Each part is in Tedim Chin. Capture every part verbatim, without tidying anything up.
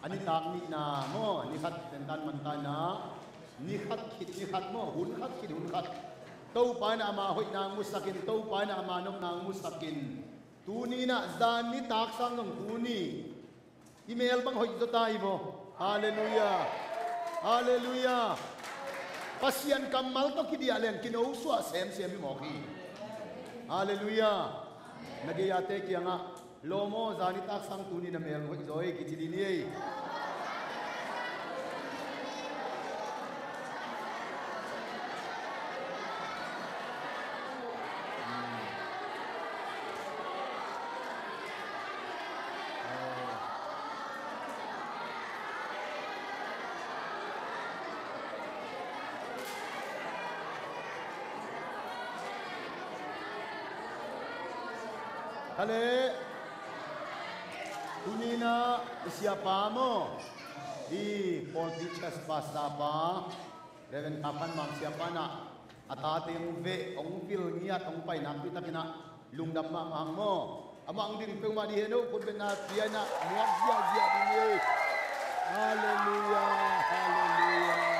A nitak nihna maw, ni khat tentan mantan na, ni khat khit ni khat maw, hun khat khit hun khat. Topa in ama hoihna hong musak in, Topa in ama nopna hong musak in. Tuni in ah zan nitak sang zong tuni i mel bang hoih zaw ta hi maw. Halleluiah. Halleluiah. Pasian kammal tawh kidiah leng kinosuah semsem hi mawk hi. Halleluiah. Na gei-ate kiangah, "Lawm aw, zan nitak sang tuni na mel hoih zaw ei," kici ding hi ei. Kha leh, tuni in ah i siapa maw, i Paul Teachers Pastor pa, Reverend Kha Phan Mang siapa in ah a tate hong veh, hong vil ngiat, hong pai nakpi takin ah lungdam mahmah hang maw. Amah hong ding peuhmah ding hi hen aw, khutbetna pia in ah muak ziahziah ding hi. Halleluiah, halleluiah, halleluiah.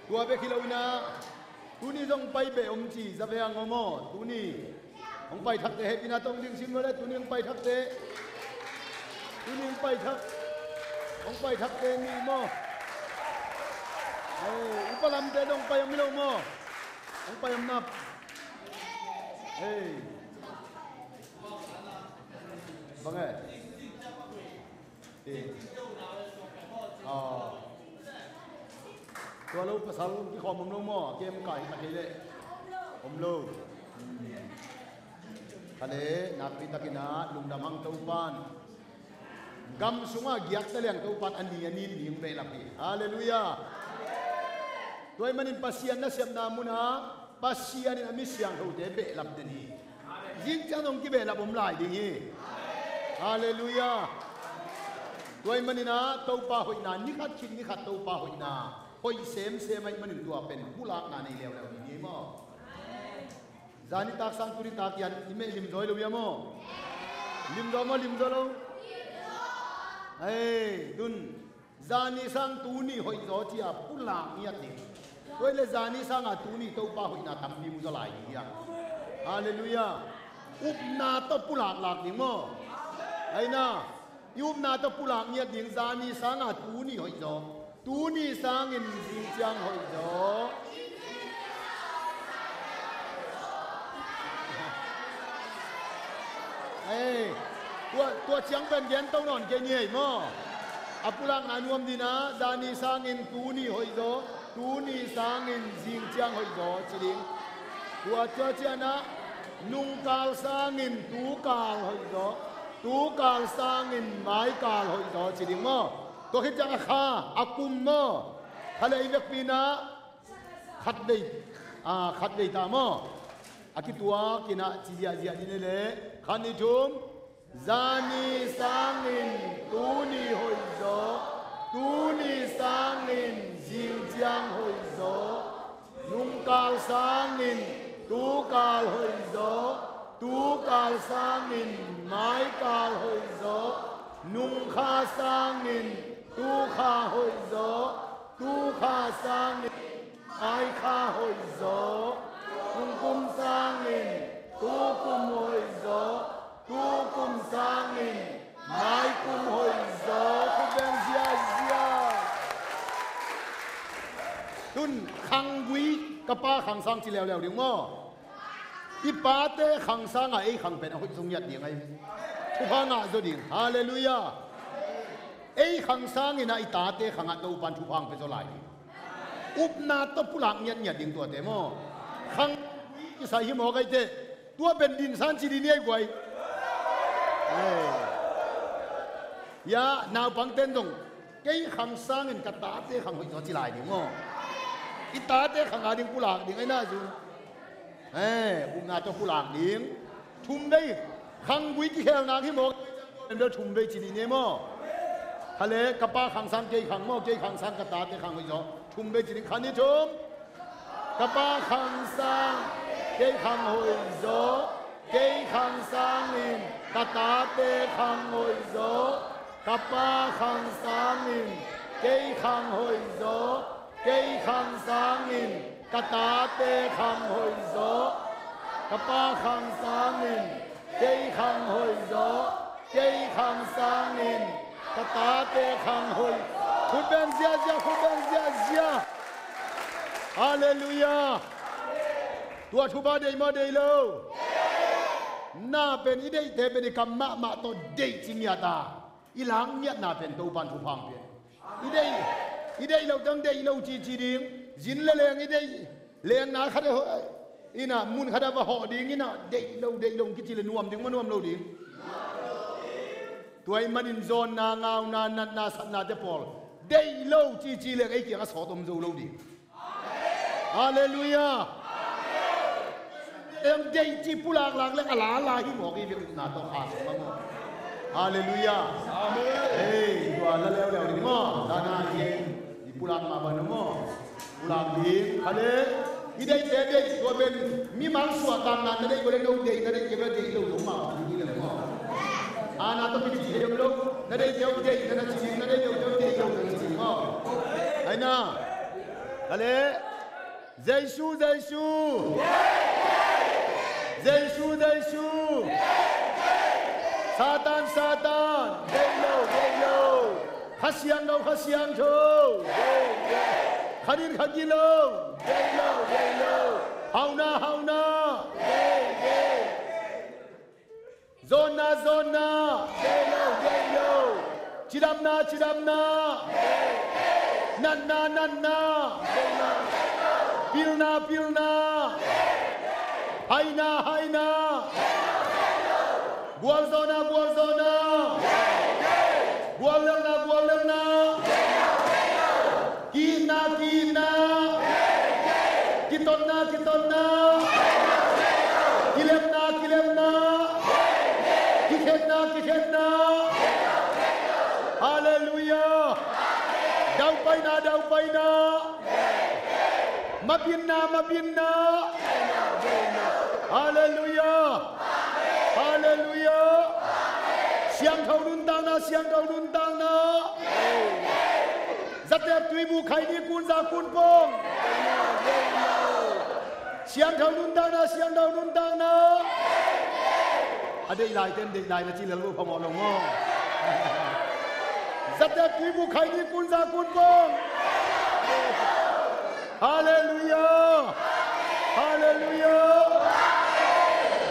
Tua bek hi lo in ah, tuni zong pai beh om ci, za ve ang om aw, tuni. Hong pai thakte hehpihna tawh hong ding sin maw le, tuni hong pai thakte. Tuni hong pai thak. Hong pai thakte nih maw. Ei, upa lamte dong pai om hi lo maw. Hong pai om nap. Ei. Bang e. Tua lo pasal kikhawm om lo maw? Kem kai ta kei leh om lo. Kha leh nakpi takin ah lungdam hang, Topan gam sungah giak ta leng Topan a ni a ni in ding behlap hi. Halleluiah. Tua ahih manin Pasian nasepna munah Pasian in a mi siangthote behlap den hi. Zing ciang zong kibehlap om lai ding hi. Halleluiah. Tua ahih manin ah Topa hoihna, ni khat khit ni khat Topa hoihna, hoih semsem ahih manin tua pen pulakna nei leuleu ding hi maw. Zan nitak sang tuni tak hiam i meh limzaw hi lo hiam maw? Limzaw maw, limzaw lo? Ei, tun zani sang tuni hoihzaw ci-a pulak ngiat ding. Tua hi leh zani sanga tuni Topa hoihna tampi mu zaw lai ding hi a. Halleluiah. Upna tawh pulak lak ding maw? Aina, i upna tawh pulak ngiat ding, zani sanga tuni hoihzaw. Tuni sangin zing ciang hoihzaw. Ei, tua, tua ciang pen gen to nawn kei ni ei maw. A pulakna nuam ding ah, zani sangin tuni hoihzaw, tuni sangin zing ciang hoihzaw ci ding. Tua, tua ciangin ah, nungkal sangin tukal hoihzaw, tukal sangin maikal hoihzaw ci ding maw. Tua khit ciang a kha, a kum maw. Kha leh i vekpi-in ah khatvei, a, khatvei ta maw. A kituakin ah ci ziahziah ding hi leh, khat, nih, thum. Zani sangin tuni hoihzaw, tuni sangin zing ciang hoihzaw, nungkal sangin tukal hoihzaw, tukal sangin maikal hoihzaw, nungkha sangin tukha hoihzaw, tukha sangin maikha hoihzaw, nungkum sangin tukum hoihzaw, tukum sangin maikum hoihzaw. Khut beng ziahziah. Tun khanggui, ka pa khang sang ci leuleu ding maw. I pate khang sanga ei khang pen a hoih zaw ngiat ding ahi. Thupha ngah zaw ding. Halleluiah. Ei khang sangin ah i tate khangah Topan thupha hong pia zaw lai ding. Upna tawh pulak ngiatngiat ding tuate maw. Khang kisai hi mawk ahih teh, tua pen dinsan ci ding ni ei guai. Ei. Ya, naupangte'n zong, kei khang sangin ka tate khang hoihzaw ci lai ding maw. I tate khang ading pulak ding ahi na zun. Ei, upna tawh pulak ding. Thum vei, khanggui kikhelna hi mawk. Tua pen bel thum vei ci ding ni maw. Kha leh, ka pa khang sang kei khang maw, kei khang sang ka tate khang hoihzaw. Thum vei ci ding, khat, nih, thum. Ka pa khang sang, kei khang hoih zaw. Kei khang sangin ka tate khang hoih zaw. Ka pa khang sangin kei khang hoih zaw. Kei khang sangin ka tate khang hoih zaw. Ka pa khang sangin kei khang hoih zaw. Kei khang sangin ka tate khang hoih. Khut beng ziahziah, khut beng ziahziah. Halleluiah. Tua thupha deih maw, deih lo? Na pen i deihte pen i kam mahmah tawh deih ci ngiat a, i lak ngiatna pen Topan thupha hong pia. I deih, i deih lo tang deih lo cici ding. Zin le leng i deih lengna khat a hawh, ina mun khat a va hawh ding ina, deih lo, deih lo kici le nuam ding maw, nuam lo ding? Tua ahih manin zawnna, ngauna, natna, satnate pawl deih lo cici leng ei kiang a sawt om zo lo ding. Halleluiah. Eng deih ci pulaklak leng a lala hi mawk i ve, upna tawh kha sung a maw. Halleluiah. Amen. Hei, tua la leuleu ding maw. Dana hi, i pulak mah bang maw. Pulak ding. Hale. I deihte deih tua pen mi mang suahtakna na deih, tua leng no deih na deih, kei bel deih lo lo mah bang hi leng maw. Ana tawh kici thei lo. Na deih teu deih na na ci, na deih lo teu deih lo na na ci maw. Aina. Hale. Jesu, Jesu. Jesu, Jesu. Satan, Satan. Deih lo, deih lo. Kha Siangtho, Kha Siangtho. Kha Din, Kha Gilo. Deih lo, deih lo. Hauhna, Hauhna. Zawnna, zawnna. Deih lo, deih lo. Cidamna, cidamna. Natna, natna. Pilna, pilna. Haina, haina. Gualzawhna, gualzawhna. Guallelhna, guallelhna. Ki-itna, ki-itna. Kitotna, kitotna. Kilemna, kilemna. Kikhenna, kikhenna. Halleluiah. Daupaina, daupaina. Mabinna, mabinna. Halleluiah. Halleluiah. Siangtho nuntakna, Siangtho nuntakna. Zatek tuibu khaini kunza kunpong. Siangtho nuntakna, Siangtho nuntakna. A deih laite in deih lai na ci lel lo phamawh lo maw. Zatek tuibu khaini kunza kunpong. Halleluiah. Halleluiah.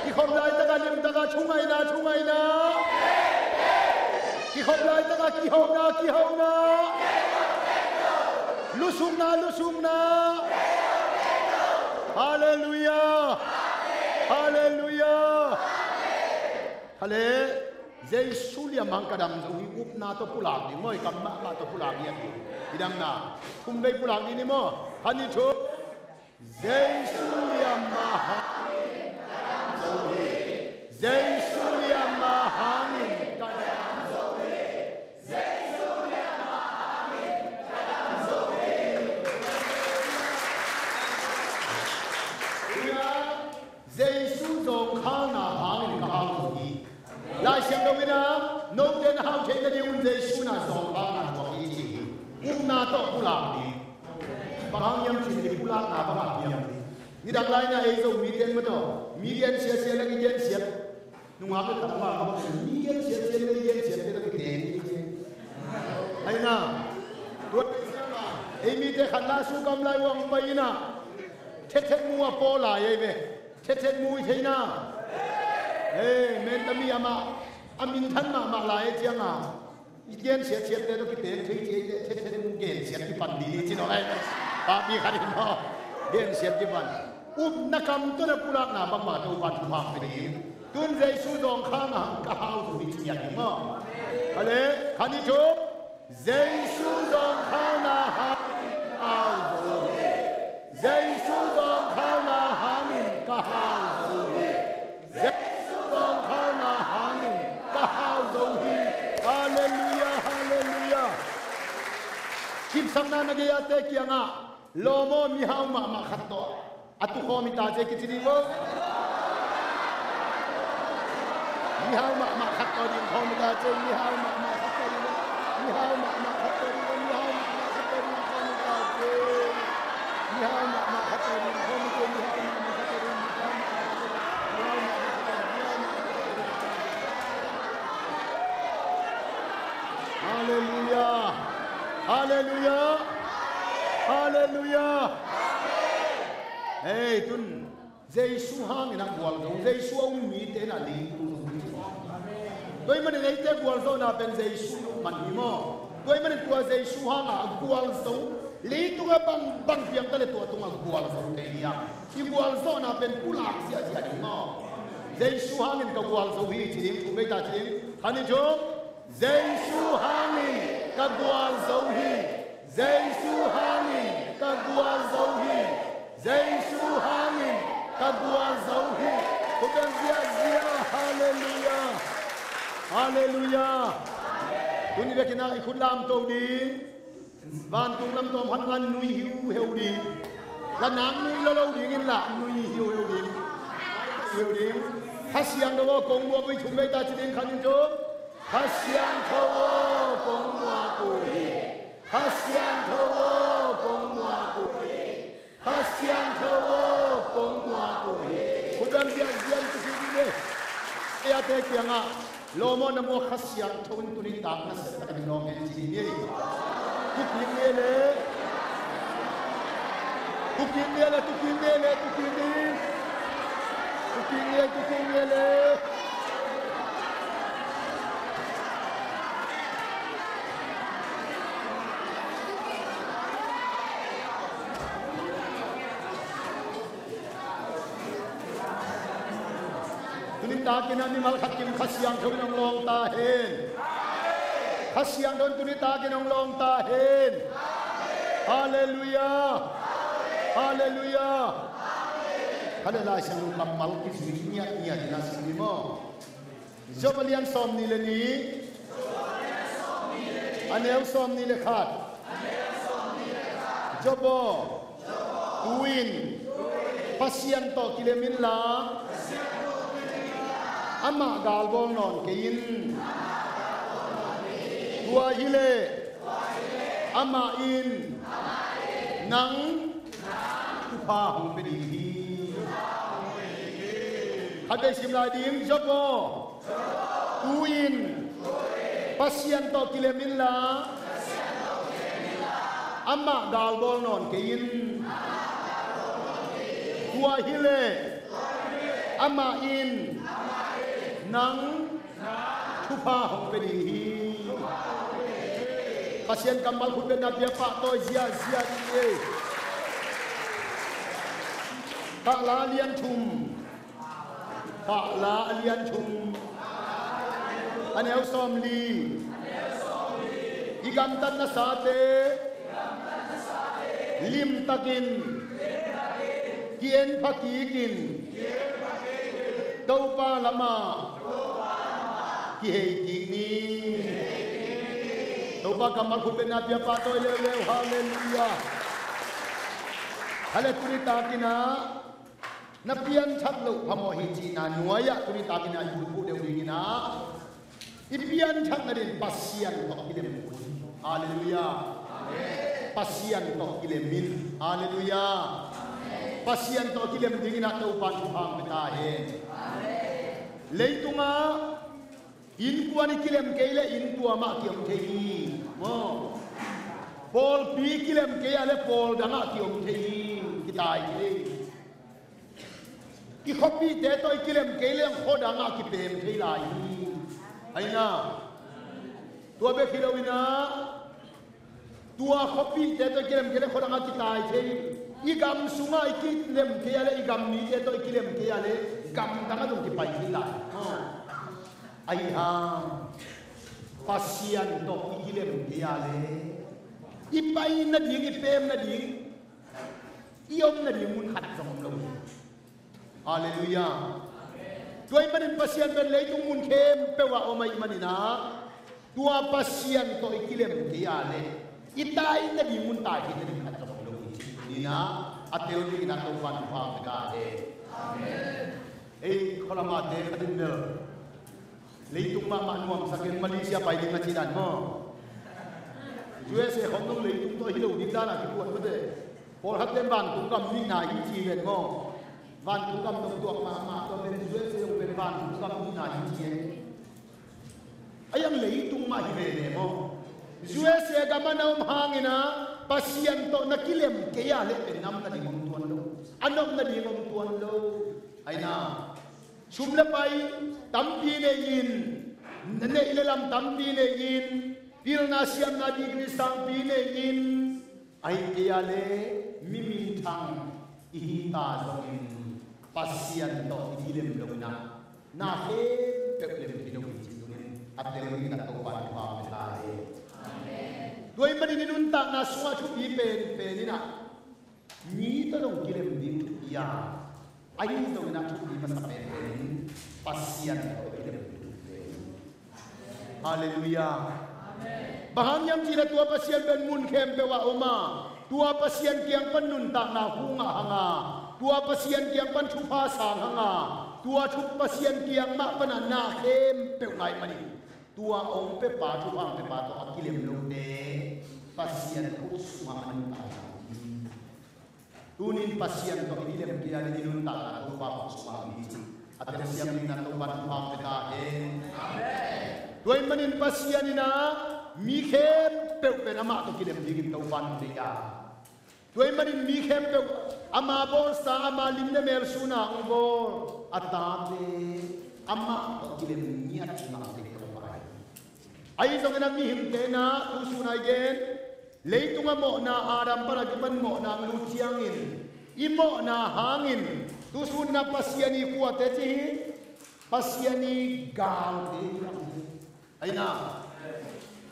Kikhop laitaka limtaka thungaihna, thungaihna. Kikhop laitaka kihona, kihona. Lusukna, lusukna. Halleluiah. Halleluiah. Hale. Jesu liam hang ka dam zo hi, upna tawh pulak ding maw, i kam mahmah tawh pulak ngiat ding. I damna thum vei pulak ding ni maw. Khan ni thum. Jesu liam a hangin ka dam zo hi. Jesu liam a hangin ka dam zo hi. Jesu liam a hangin ka dam zo hi. Jesu zawngkhalna hangin ka hau zo hi. Lai Siangtho in a, note na hau theih nadingun Jesu in a zawngkhalna thuak hi ci hi. Upna tawh pulak ding. Bang hang hiam cih leh pulakna bangah piang ding. Nidang lai in a ei Zomite in maw tawh, mi gensiatsia leh i gensiat. Nungak le tangval mah bang mi gensiatsia leh i gensiat te tawh kiteng hi ci. Aina. Tua ei mite khat la sukam lai uang pai in a, thethet mu a paw lai ei ve. Thethet mu i theihna. Ei, mentami amah a minthan mahmah lai ei cianga, i gensiatsiatte tawh kiteng thei ci ei leh thethet mu gensiat kipan ding hi ci no ei. Papi khat in no gensiat kipan. Upna kam tawh na pulakna bangmah Topan thupha pia ding. Tun Jesu zawngkhalna hang ka hau zo hi ci ngiat ding maw. Hale, khan ni thum. Jesu zawngkhalna hangin ka hau zo hi. Jesu zawngkhalna hangin ka hau zo hi. Jesu zawngkhalna hangin ka hau zo hi. Halleluiah, halleluiah. Kipsakna na gei-ate kiangah Lawm aw, mihau mahmah khat tawh a tu khawm hi ta ci ei, kici ding maw? Mihau mahmah khat tawh ding khawm hi ta ci ei, mihau mahmah khat tawh ding, mihau mahmah khat tawh ding, mihau mahmah khat tawh ding khawm hi ta ci ei. Mihau mahmah khat tawh ding khawm hi ta ci ei, mihau mahmah khat tawh ding, mihau mahmah khat tawh ding, mihau mahmah khat tawh ding, mihau mahmah khat tawh ding. Halleluijah. Halleluijah. Halleluijah. Hei, tun Jesu hangin a gualzo, Jesu a um mite in a leitung zo hi. Tua ahih manin eite gualzawhna pen Jesu man hi maw? Tua ahih manin tua Jesu hanga a gualzo, leitung a bang bang piang ta leh tua tungah gualzo thei hi a, i gualzawhna pen pulak ziahziah ding maw? Jesu hangin ka gualzo hi ci ding, thum vei ta ci ding. Khat, nih, thum. Jesu hangin ka gualzo hi. Jesu hangin ka gualzo hi. Jesu hangin ka gualzo hi. Khut beng ziahziah. Halleluijah. Halleluijah. Tuni vekin ah i khut lamto ding. Vantung lam tawm khat ngan nui hiuheu ding. La nang nui lo lo ding in la nui hiuheu ding. Hiu ding. Kha Siangtho aw, kong muak uh hi, thum vei ta ci ding, khat, nih, thum. Kha Siangtho aw, kong muak uh hi. Kha Siangtho aw, kong muak uh hi. Kha Siangtho aw, kong muak uh hi. Khut beng ziahziah, tu ci ding hi. Eite kiangah, lawm aw, na muak Kha Siangtho in tuni tak na sep tak in lawm hen ci ding hi. Tu kik ni le. Tu kik ni le, tu kik ni le, tu kik ni. Tu kik ni, tu kik ni le. Tuni takin ah mimal khat kim Kha Siangtho in hong lawng ta hen. Kha Siangtho in tuni takin hong lawng ta hen. Halleluijah. Halleluijah. Kha le Lai Siangtho kammal kizui ngiatngiat in a sim ni maw? Job a lian sawmnih le nih, a neu sawmnih le khat. Job aw, tu-in Pasian tawh kilem inla, amah galbawl nawn kei in. Tua hileh amah in nang thupha hong pia ding hi. Khat vei sim lai ding, Job aw, tu-in Pasian tawh kilem inla, amah galbawl nawn kei in. Tua hileh amah in nang thupha hong pia ding hi. Pasian kammal khut betna bia pahtawi ziahziah ding hi. Kahla a lian thum. Kahla a lian thum, a neu sawmli. I gamtat nasate limtakin ki-en pha kikin Topa lamah kihei kik ni. Topa kammal khut betna bia pahtawi leuleu. Halleluijah. Hale, tuni takin ah na pianthak loh phamawh hi cihna nuai-ah tuni takin ah i bulphuh deuh dingin ah, i pianthak nading Pasian tawh kilem un. Halleluijah. Pasian tawh kilem in. Halleluijah. Pasian tawh kilem dingin ah Topa in thupha hong pia ta hen. Leitungah innkuan i kilem kei leh innkuan mah kiom thei hi. Maw? Pawlpi kilem kei a leh pawl dangah kiom thei hi. Kitai thei. I khuapihte tawh i kilem kei leh khua dangah kipem thei lai hi. Ahi na. Tua bek hi lo in ah, tua khuapihte tawh kilem kei leh khua dangah kitai thei. I gam sungah i kilem kei a leh, i gam mite tawh i kilem kei a leh gam dangah zong kipai thei lai. Ahi hang Pasian tawh i kilem kei a leh i pai nading, i pem nading, i om nading mun khat zong om lo hi. Halleluijah. Tua ahih manin Pasian pen leitung mun khempeuh ah om ahih manin ah, tua Pasian tawh i kilem kei a leh i tai nading mun, tai theih nading khat zong om lo hi. Ina a tel dingin a Topan thupha pia ta hen. Ei khualamate khat in bel leitung mahmah nuamsak in Malaysia pai ding na ci dan maw? U S A khawng dong leitung tawh hi lo ding dan a kituat mate. Pawlkhat ten vantung gam nihna hi ci ven maw? Vantung gam dong tuak mahmah tawh pen U S A dong pen vantung gam nihna hi ci e. A yang leitung mah hi ve le maw? U S A gam a na om hangin a Pasian tawh na kilem kei a leh pen nam nading om tuan lo. A nop nading om tuan lo. Aina sum le pai tampi nei in, na neih le lam tampi nei in, pilna siamna degree sangpi nei in, ahi kei a le mi minthang i hi ta zongin Pasian tawh i kilem lo in a na khempeuh lem hi lo hi ci tungin a tel dingin a Topa thupha pia ta hen. Tua ahih manin i nuntakna sungah thupi penpen in a mi tawh dong kilem ding thupi a, ahi zongin a thupi masa penpen in Pasian tawh kilem ding thupi. Halleluiah. Bang hang hiam cih leh tua Pasian pen mun khempeuh ah om a, tua Pasian kiang pan nuntakna hu ngah hang a, tua Pasian kiang pan thupha sang hang a, tua thu Pasian kiang mah pan a na khempeuh ngai manin tua hong piapa thupha hong piapa tawh a kilem lote Pasian khut sungah a nuntakna hi. Tunin Pasian tawh i kilem kei a le i nuntakna Topa khut sungah om hi ci. A telsiam dingin a Topa thupha pia ta hen. Tua ahih manin Pasian in a mi khempeuh pen amah tawh kilem dingin Topa in deih a. Tua ahih manin mi khempeuh ama bawlsa, ama lim le mel sun a hong bawl a tate amah tawh kilem ngiat ngiat ding Topa hi. Ahi zongin a mihingte in a tu sun a i gen leitungah mawhna, Adam pan a kipan mawhna hong lut ciangin i mawhna hangin tu sun in a Pasian i kuate ci hi, Pasian i galte hi hang hi. Aina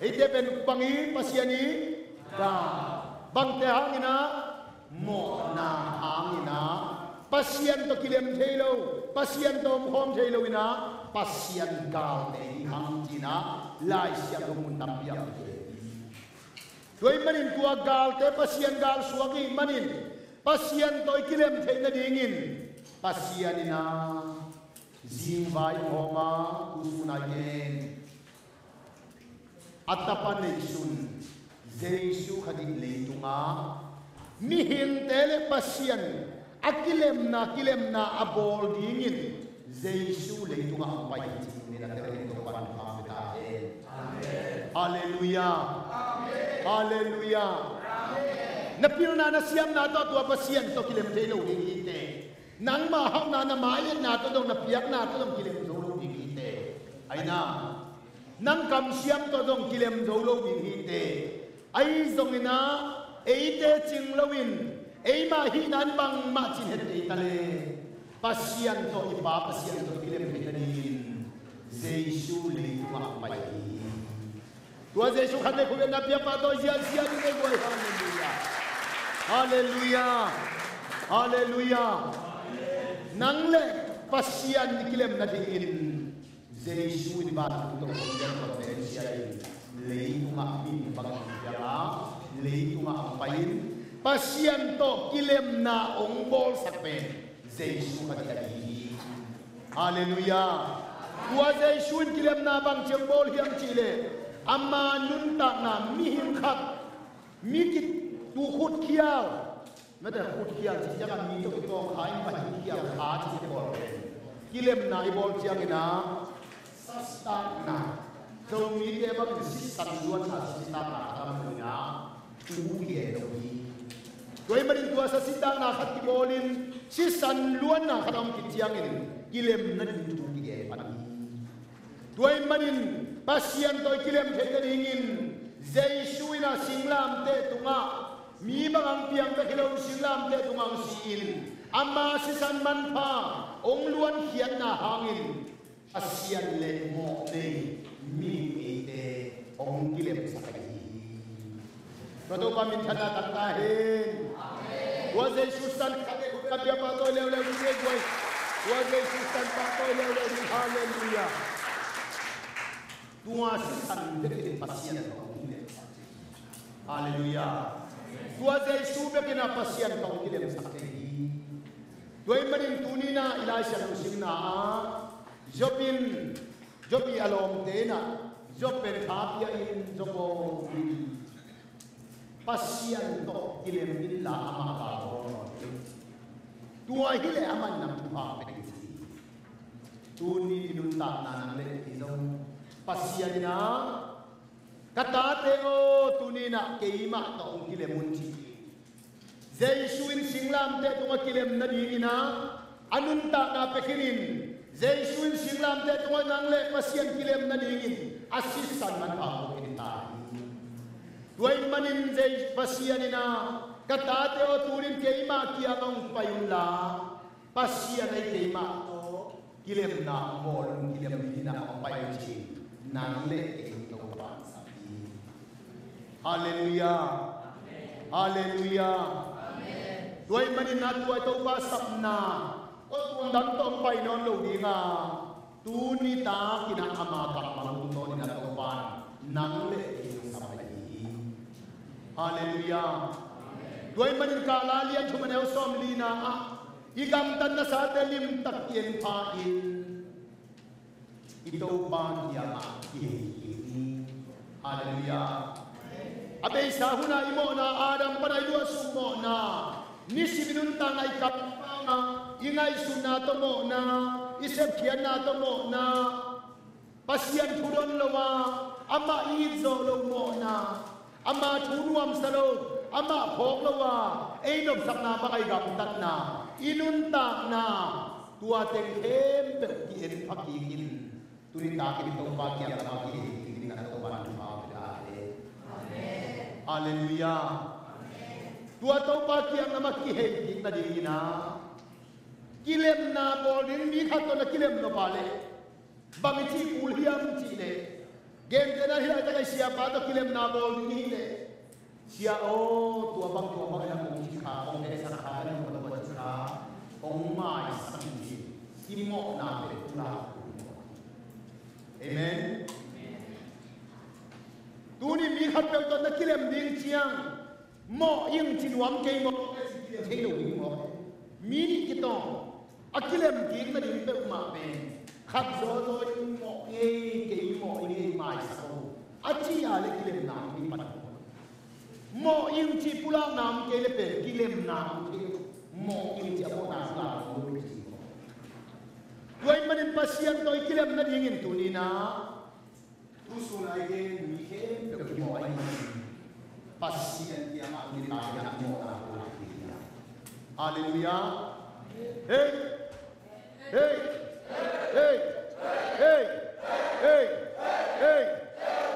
eite pen bang hi, Pasian i gal. Bangte hangin a, mawhna hangin a, Pasian tawh kilem thei lo, Pasian tawh omkhawm thei lo in a, Pasian galte hi hang ci in a Lai Siangtho mun tampi ah om hi. Tua ahih manin tua galte Pasian gal suak ahih manin Pasian tawh i kilem theih nadingin Pasian in a zingvai hawm a, tu sun a i gen a tapa neihsun Jesu Khazih leitungah mihingte le Pasian a kilemna, kilemna a bawl dingin Jesu leitungah hong pai hi ci-in a tel dingin Topa in thupha pia ta hen. Halleluiah. Halleluiah. Na pilna na siamna tawh tua Pasian tawh kilem thei lo ding hi te. Nangma hauhna, na mai-etna tawh dong, na piakna tawh dong kilem zo lo ding hi te. Aina nang kamsiam tawh zong kilem zo lo ding hi te. Ahi zongin a, eite cing loin eima hihna in bangmah cin het kei ta le Pasian tawh, i Pa Pasian tawh kilem theih nadingin Jesu leitungah pai hi. Tua Jesu khat le khuvetna piakpa tawh ziahziah ding ei guai. Halleluiah. Halleluiah. Halleluiah. Nang le Pasian i kilem nadingin Jesu in vantung tawh hong lian tua pen sia in leitungah mi bangin piang a, leitungah hong pai in Pasian tawh kilemna hong bawlsak pen Jesu Khazih ahi hi. Halleluiah. Tua Jesu in kilemna bang ciang bawl hiam cih leh ama nuntakna mihing khat mi kitu khutkhial Mate khutkhial cih ciangin mi tawh kitawng kha in va hitkhial kha cih i bawl pen kilemna i bawl ciangin a sasitakna, Zomite bangin sisan luanna sasitakna khat a om lo in a tu kigen lo hi. Tua ahih manin tua sasitakna khat kibawlin sisan luanna khat a om khit ciangin kilemna ding tu kigen pan hi. Tua ahih manin Pasian tawh i kilem theih nadingin Jesu in a singlamteh tungah mi bang hong piang bek hi lo, singlamteh tungah hong si-in ama sisan manpha hong luankhiatna hangin Pasian le mawh nei mi eite hong kilemsak ahi hi. Tua Topa minthanna tang ta hen. Tua Jesu san khat le khutka piakpa tawi leuleu ding ei guai. Tua Jesu san pa tawi leuleu ding. Halleluiah. Tua sisan bek in Pasian hong kilemsak. Halleluiah. Tua Jesu bekin ah Pasian tawh kilemsak thei hi. Tua ahih manin tuni-in ah i Lai Siangtho simna ah Job in, Job ii a lawmte in ah Job pen tha pia in, Job aw, Pasian tawh kilem inla amah ka bawl nawn kei. Tua hileh amah in nang thupha pia in, ci hi. Tuni i nuntakna nang le kei zong Pasian in ah, ka tate aw, tuni-in ah keimah tawh hong kilem un, ci hi. Jesu in singlamteh tungah kilem nadingin ah a nuntakna pia khin in, Jesu in singlamteh tungah nang le Pasian kilem nadingin a sisan manpha khin ta hi. Tua ahih manin Jesu, Pasian in ah, ka tate aw, tuni-in keimah kiangah hong pai unla, Pasian ahi keimah tawh kilemna hong bawl un, kilem dingin ah hong pai un, ci-in nang le kei Topa in sap hi. Halleluiah. Halleluiah. Tua ahih manin ah tua Topa sapna, tua tuang dang tawh hong pai nawn lo ding a, tuni takin ah ama kammal tungtawnin ah Topa in nang le kei hong sap ahi hi. Halleluiah. Tua ahih manin Kala lian thum a neu sawmlina ah, i gamtat nasate limtak ki-en pha in, i Topa kiangah kihei kik ni. Halleluiah. A beisa hun ah i mawhna, Adam pan a i luahsuk mawhna, nisim i nuntakna, i kampau ah i ngaihsutna tawh mawhna, i sepkhiatna tawh mawhna, Pasian thudon lo a, amah i it zawh loh mawhna, ama thu nuamsa lo, amah phawk lo a ei nopsakna bang a i gamtatna, i nuntakna, tua teng khempeuh ki-en pha kik in, tuni takin Topa kiangah kihei kik in, na Topa in thupha hong pia ta hen. Halleluiah. Tua Topa kiangah kihei kik nadingin ah kilemna bawl ding, mi khat tawh na kilem nop a leh bang i cih kul hiam cih leh, gentehna hi laitak a, siapa tawh kilemna bawl ding hi leh, sia aw, tua bang tua bang in ah kong ci kha, kong hehsak kha, kong tua tua ci kha, kong maisak in, ci-in i mawhna pen pulak. Amen. Tuni mi khatpeuh tawh na kilem ding ciang mawh ing ci nuam kei maw, kilem thei lo ding maw? Mi nih kitawng a kilem kik nading peuhmah pen khat zawzaw in mawh ing ei, kei mawh ing ei, maisak o, a ci a leh kilemna hong hi pan. Mawh ing cih pulakna om kei leh pen kilemna om kei. Mawh ing cih a mawhna pulak om lo, ci maw? Tua ahih manin Pasian tawh i kilem nadingin tuni-in ah, tu sun a i gen mi khempeuh i mawh ahi hi. Pasian kiangah tuni takin ah i mawhna pulak ding hi. Halleluiah. Hei! Hei! Hei! Hei!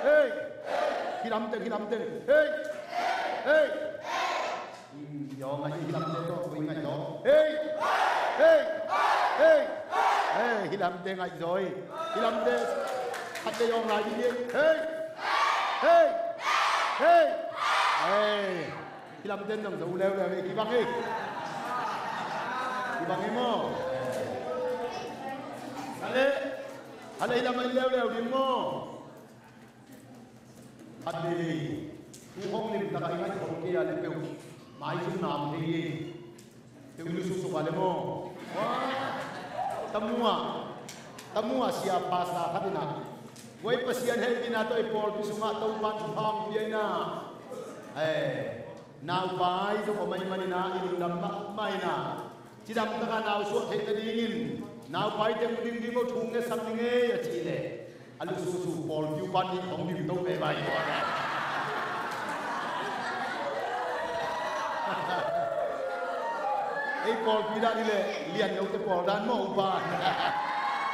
Hei! Hi lam teng, hi lam teng. Hei! Hei! Hmm, i aw ngai, hi lam teng tawh, koi ngai tawh. Hei! Hei! Hei! Hei! Hi lam teng ngai zaw hi. Hi lam teng khat teng i aw ngai ding hi. Hei! Hei! Hei! Hei! Hi lam teng dong zo leuleu hi, kibang hi. Kibang hi maw? Hale, hale, hi lam leuleu ding maw? Hale, tu hong lim tak a i ngaih khol kei a leh peuh mai zong nam thei hi. Peuh i lusuksuk a leh maw? Wa, tamu a, tamu a sia pastor khat in ah, tua i Pasian hehpihna tawh i pawlpi sungah Topa'n thupha hong pia in ah, eh, naupai zong om ahih manin ah i lungdam mahmah in ah, cidam tak a nau suah theih nadingin naupai teng ding ding lo, thu ngetsak ding ei a cih leh, a lusuksuk pawlpi upa nih hong dim to peuhmah hi. Ei pawlpi dan hi leh lian lote pawl dan maw, upa?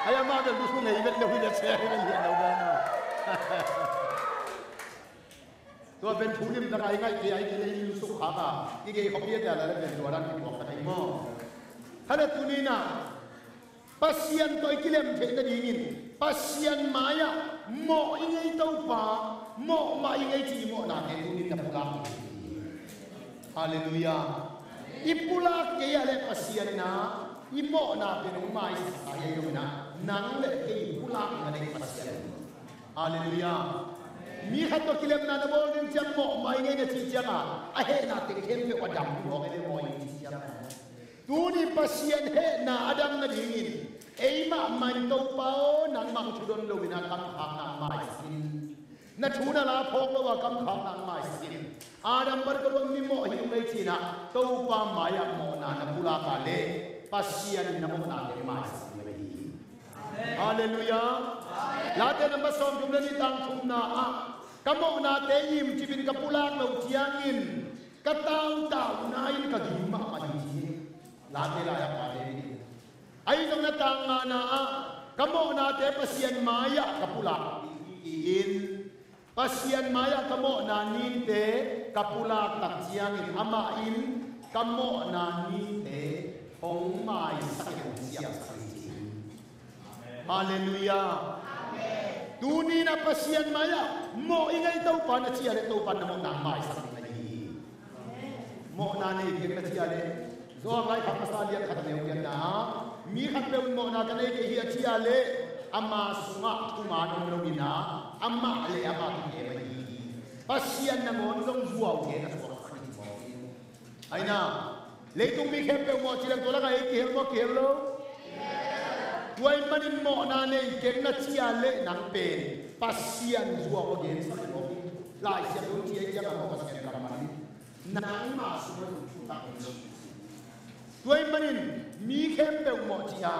Ai, amah bel lusu ngei vet lo hi leh, sia hi leh lian lo dan maw? Tua pen thu lim tak a i ngaih kei a, i kei leh i lusuk khak a, i kei khop i et a leh pen tua dan kituak khat ahi maw? Kha leh tuni-in ah Pasian tawh i kilem theih nadingin Pasian mai-ah mawh ing ei Topa, mawh mah ing ei ci i mawhnate tuni-in na pulak hi. Halleluiah. I pulak kei a leh Pasian in ah i mawhna pen hong maisak a hi a, i om in ah nang le kei i pulakna ding Pasian. Halleluiah. Mi khat tawh kilemna na bawl ding ciang mawh mah i ngei na cih ciangin a hehna teng khempeuh a dam ding mawh i ngei na cih ciangin. Tuni Pasian hehna a dam nadingin eimah mah in Topa aw, nangmah thu don loin a kamkhakna maisak in. Na thu na la phawk lo a kamkhakna maisak in. Adam bar ka ruang mi mawh hi ung ei cihna Topa mai-ah mawhna na pulak a leh Pasian in na mawhnate maisak ding ahi hi. Halleluiah. Late namba sawmthum le nih tang thumna ah ka mawhnate imcipin ka pulak lo ciangin ka tautauna in ka gim mahmah hi ci hi. Late lai-ah pate hi. Ahi zong na tang ngana ah ka mawhnate Pasian mai-ah ka pulak hi in. Pasian mai-ah ka mawhna ninte ka pulak tak ciangin amah in ka mawhna ninte hong maisak in hong siamsak hi ci hi. Halleluiah. Tuni-in ah Pasian mai-ah mawh i ngei Topa na ci a leh Topa na mawhna maisak ding ahi hi. Mawhna nei keng na ci a leh Johan laikhak masa lian khat a neu giatna ah mi khatpeuh in mawhna ka nei kei hi a ci a leh ama sungah thuman om loin ah amah le amah kikem ahi hi. Pasian nangawn zong zuaute na suaksak hi ci mawk hi. Aina, leitung mi khempeuh mawh ci leng tua lakah ei kihel maw kihel lo? Tua ahih manin mawhna nei keng na ci a leh nang pen Pasian zuau a gensak hi mawk hi. Lai Siangtho in ci ahih ciangin mawh Pasian kammal hi. Nangmah sungah zong thutak om lo. Tua ahih manin mi khempeuh mawh ci a,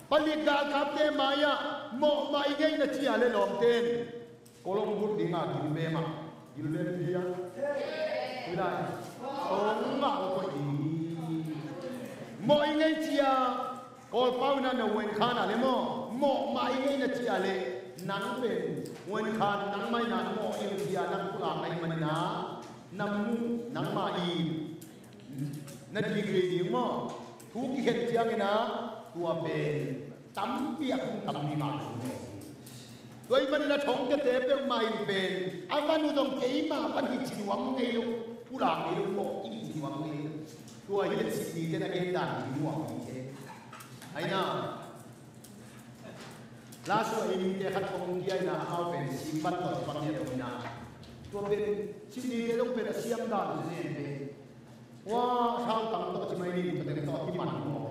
palik galkapte mai-ah mawh mah i ngei na ci a leh lawmte in kol hong bulh ding a gilvem ah, gilvem hi a, hi lai, hong mah hong koih ding hi. Mawh i ngei ci a, Kawlpau in ah na uain khan a leh maw, mawh mah i ngei na ci a leh nang pen uain khan nang mai-in ah mawh i ngei ci a nang pulak na hih manin ah na muh nangmah i na dik rei ding maw? Thu kikhen ciangin ah tua pen tampi a kum tampi mah thu maw? Tua ahih manin a thongkiate peuhmah in pen a van uh zong keimah van hi ci nuam ngei lo, pulak ngei lo maw, i ci nuam ngei lo. Tua hi leh Sydney-te na gen dan hi nuam hi te. Aina, last week in te khat kong kia in ah amau pen singvan tawh pang hi a dong in ah. Tua pen Sydney-te dong pen a siam dan uh zen pen Ua, sautang tawh ci mai ni, tua teng tawh kiman maw.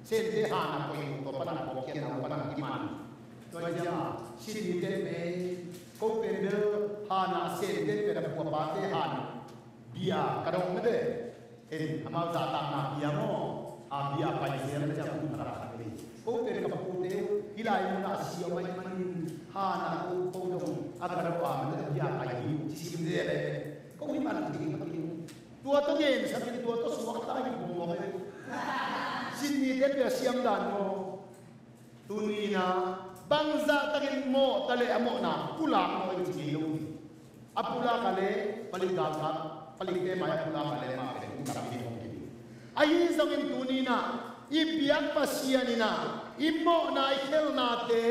Sente hana koih tua pana kawkiatna pana kiman. Tua ciang Sydney-te mei, ko pen bel hana Sente pen a puapate hana bia ka dong mete. En, amau zahtakna bia maw, a bia pai zel ciang kum thara khat mei. Ko pen ka pute hih lai munah a si a mai manin hana ko ko dong a ka dong a mete bia pai hi ci sim zel e. Ko hi man ding a pi. Tua tawh gensak in tua tawh suakta hi bungmawk hi. Sydney-te pia siam dan maw? Tuni-in ah bangzah takin mawh ta leh a mawhna pulak maw i ci ngei lo hi. A pulak a leh palik galkap, palikte mai a pulak a leh mah pen pulak hi ding hong hi. Ahi zongin tuni-in ah i biak Pasian in ah i mawhna i khelnate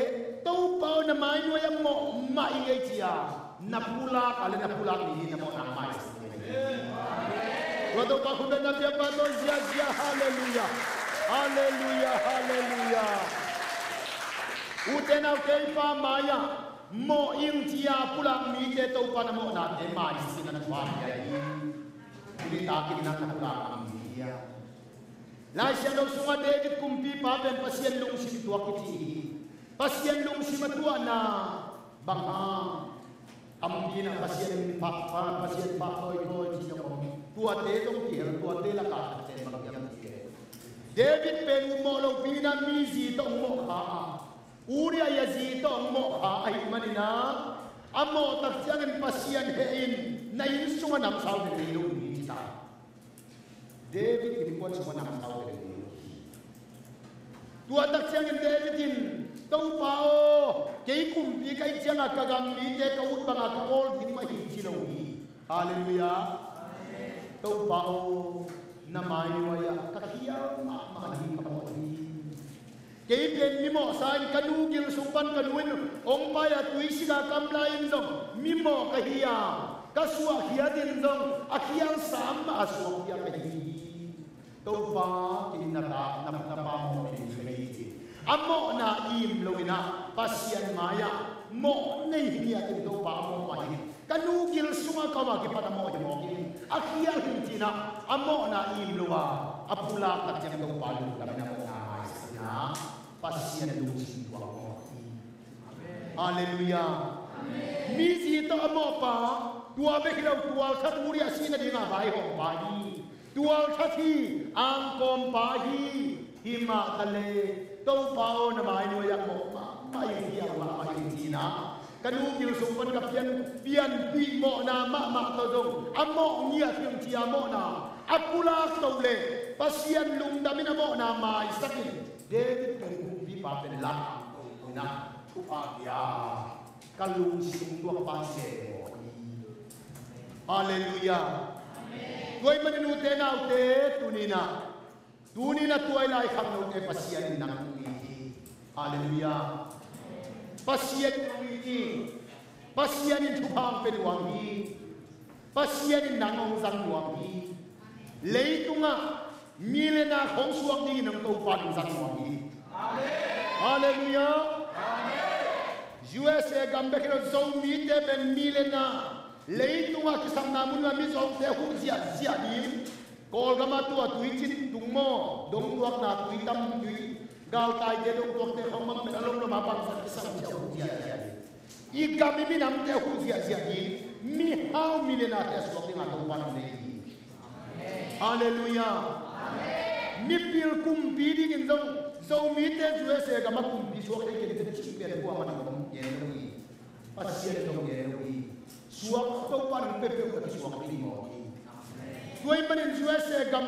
Topa aw na mai nuai-ah mawh mah i ngei ci a na pulak a leh na pulak ni hi na mawhna maisak ni. Tua Topa khut beng na biak pa tawh ziazia, halleluiah, halleluiah, halleluiah. Ute naute i pa mai-ah mawh ing ci a pulak mite Topa na mawhnate maisak in na thuak hi. Tuni takin nang na pulak a mi hi a. Lai Siangtho sungah David kumpipa pen Pasian lungsim tuak kici hi. Pasian lungsim a tuahna bang hang? Tampi in ah Pasian pha, pha, Pasian pha tawitawi ci zong om. Tuate zong kihel, tuate lakah khat pen bang hiam cih leh David pen upmawh lopi in ah mi zi tawh hong mawh kha a, Uriah i a zi tawh hong mawh kha ahih manin ah a mawh tak ciangin Pasian heh in na inn sungah namsau bek nei lo ung hi ci ta. David innkuan sungah namsau bek nei lo hi. Tua tak ciangin David in, Topa aw, kei kumpi ka hih ciangin ka gam mite ka ut bangin ka kawl ding mah hi ci lo hi. Halleluiah. Topa aw, na mai nuai-ah ka khial mahmah hi, ka mawh hi. Kei pen mimawhsa in ka nu gil sung pan ka nu in hong pai a, tuisik a kam lai-in zong mimawh ka hi a, ka suahkhiat in zong a khial sam mah a suakkhia ka hi hi. Topa, kei na ta, na, na pa mawh kei ka hi hi ci. A mawhna im loin ah Pasian mai-ah Mawh nei hi ngiat in Topa a mawh mah hi. Ka nu gil sungah ka om a kipan a mawh hi mawk ing. A khial hi ci-in ah a mawhna im lo a, a pulak tak ciang Topa lungdam in a mawhna maisak in ah Pasian lungsim tuak mawh hi. Halleluiah. Mi zi tawh a mawhpa, tua bek hi lo, tualthat Uriah sih nadingah vaihawmpa hi. Tualthat hi, angkawmpa hi. Hi mah ta le, Topa aw, na mai nuai-ah mawh mahmah ing, khial mahmah ing ci-in ah ka nu gil sung pan ka pian, pianpih mawhna mahmah tawh zong a mawh ngiat hi ing ci-a mawhna a pulak to leh Pasian lungdam in a mawhna maisak in. David pen kumpipa pen lam in ah thupha pia, ka lungsim tuak pan se maw hi. Halleluiah. Tua ahih manin ute naute, tuni-in ah, tuni-in ah tua i lai khangnote Pasian in nang hong it hi. Halleluiah. Pasian in nang hong it hi. Pasian in thupha hong pia nuam hi. Pasian in nang hong zang nuam hi. Leitungah millionaire hong suak dingin hong Topa in hong zang nuam hi. Halleluiah. U S A gam bek hi lo, Zomite pen millionaire, leitungah kisapna mun ah mizawngte huh ziahziah ding. Kawlgam ah tua tuicin tung maw, dongtuakna tui tam, tui galtaite dongtuakte khong bang pen a lomlom a bangzah kisam ciah huh ziahziah ding. I gam i minamte huh ziahziah ding, mihau millionaire-te a suak dingah Topa in hong nei hi. Halleluiah. Mipil kumpi dingin zong, Zomite U S A gam ah kumpi suak thei kei te cih pen kuamah in hong gen lo hi. Pasian in hong gen lo hi. Suak, Topa in hong pia peuhpeuh a kisuak ding mawk hi. Tua ahih manin U S A gam,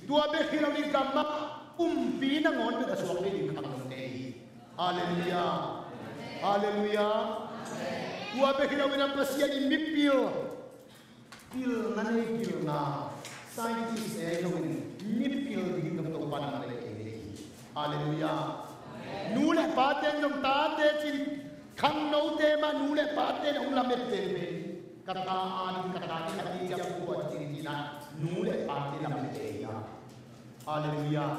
tua bek hi lo, i gam ah kumpi nangawn pen a suak thei ding khangnote hi. Halleluiah. Halleluiah. Tua bek hi lo in ah Pasian in mipil, pilna nei, pilna, scientist ei lo in, mipil ding dong Topa in hong leh kei hi. Halleluiah. Nu le pate in zong tate ci-in, khangnote mah nu le pate in hong lamet penpen, ka ta a ding, ka ta ding a ding ciang tua ci-in ci-in ah nu le pate lamet kei hi. Halleluiah.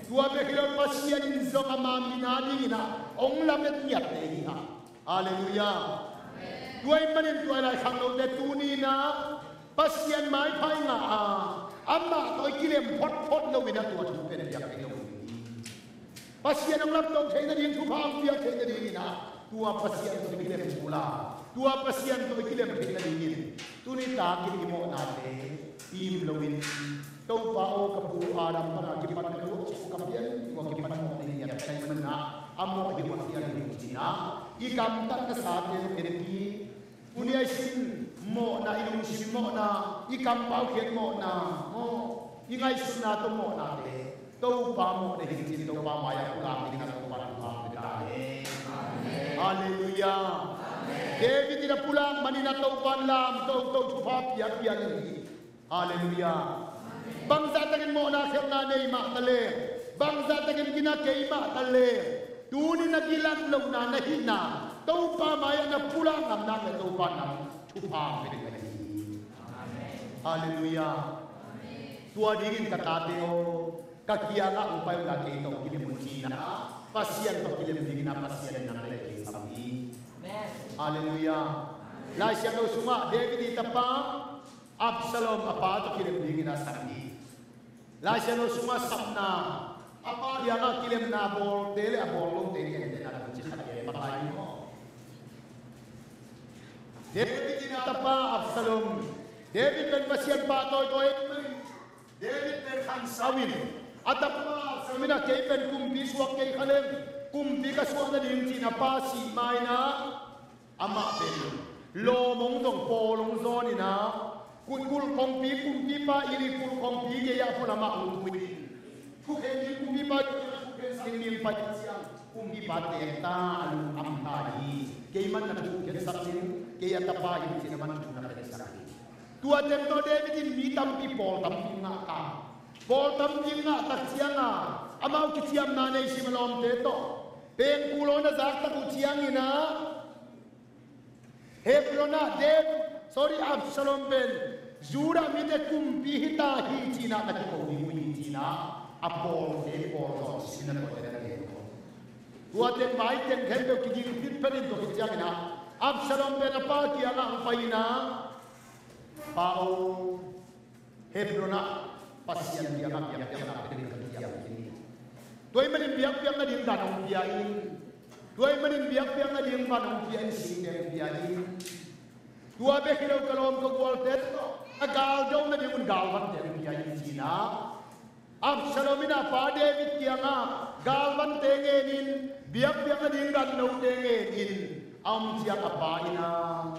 Tua bek hi lo, Pasian in zong ama min a dingin ah hong lamet ngiatte hi hang. Halleluiah. Tua ahih manin tua i lai khangnote, tuni-in ah Pasian maipha i ngah a, amah tawh i kilem photphot lo-in ah tua thu pen piak thei lo hi. Pasian hong lamto theih nading, thupha hong piak theih nadingin ah tua Pasian tawh i kilem kul a, tua Pasian tawh i kilem theih nadingin tuni takin i mawhnate im loin, Topa aw, ka pu Adam pana kipan ka luah, ka pian tua kipan mawh nei ngiat ka hih manin ah a mawh hi mah hi a, hi ci-in ah i gamtat nasate zong en hi. Tuni a i sin mawhna, i lungsim mawhna, i kampau khiat mawhna, maw, i ngaihsutna tawh mawhnate Topa mawh na hi ci-in Topa mai-ah pulak dingin ah Topa thupha pia ta hen. Halleluiah. David in a pulak manin ah Topa in lamto, to thupha piak piak hi. Halleluiah. Bangzah takin mawhna khelhna nei mah ta leh, bangzah takin gina kei mah ta leh, tuni na gilat lohna, na hihna Topa mai-ah na pulak ngam nak leh Topa in nang thupha hong pia ding ahi hi. Halleluiah. Tua dingin ka tate aw, ka kiangah hong pai un la, kei tawh kilem un ci-in ah Pasian tawh kilem dingin ah Pasian in nang le kei sam hi. Halleluiah. Lai Siangtho sungah David i tapa Absalom a pa tawh kilem dingin a sam hi. Lai Siangtho sungah sapna, a pa kiangah kilemna bawlte le a bawl lote i en leh na tun ci khat gen pak lai maw. David in a tapa Absalom, David pen Pasian pahtawi tawi, David pen khansau in, a tapa Absalom in ah kei pen kumpi suak kei kha leng, kumpi ka suak nading ci-in a pa sih ma-in ah, amah pen lawm hong zong, pawl hong zawn in ah, kulh, kulh kongpi, kumpipa inn ii kulh kongpi gei-ah pun amah hong pui in, thukhen ding kumpipa inn ah thukhen sak ding pai ciang kumpipa teek ta, a lung am ta hi. Kei man na thukhen sak ding, kei a tapa hi ci-in amah thu na khen sak hi. Tua teng tawh David in mi tampi, pawl tampi ngah ta. Pawl tampi ngah tak ciang a, amau kiciamna nei sim a lawmte tawh pengkul hong na zak tak uh ciangin ah, Hebron ah David, sorry, Absalom pen Judah mite kumpi hi ta hi ci-in ah na kiko ding uh hi ci-in ah, a pawlte pawl tawh sim na tuate na gen uh. Tua teng vai teng khempeuh kiging phitphet in tua khit ciangin ah Absalom pen a pa kiangah hong pai in ah, "Pa aw, Hebron ah Pasian kiangah biakpiakna pia ding ka kiam hi. Tua ahih manin biakpiakna ding gan hong pia in. Tua ahih manin biakpiakna ding van hong pia in, singte hong pia in. Tua bek hi lo, ka lawm ka gualte tawh a galdo nadingun galvante hong pia in," ci-in ah Absalom in a pa David kiangah galvante ngen in, biakpiakna ding gannote ngen in a om ciang a pa in ah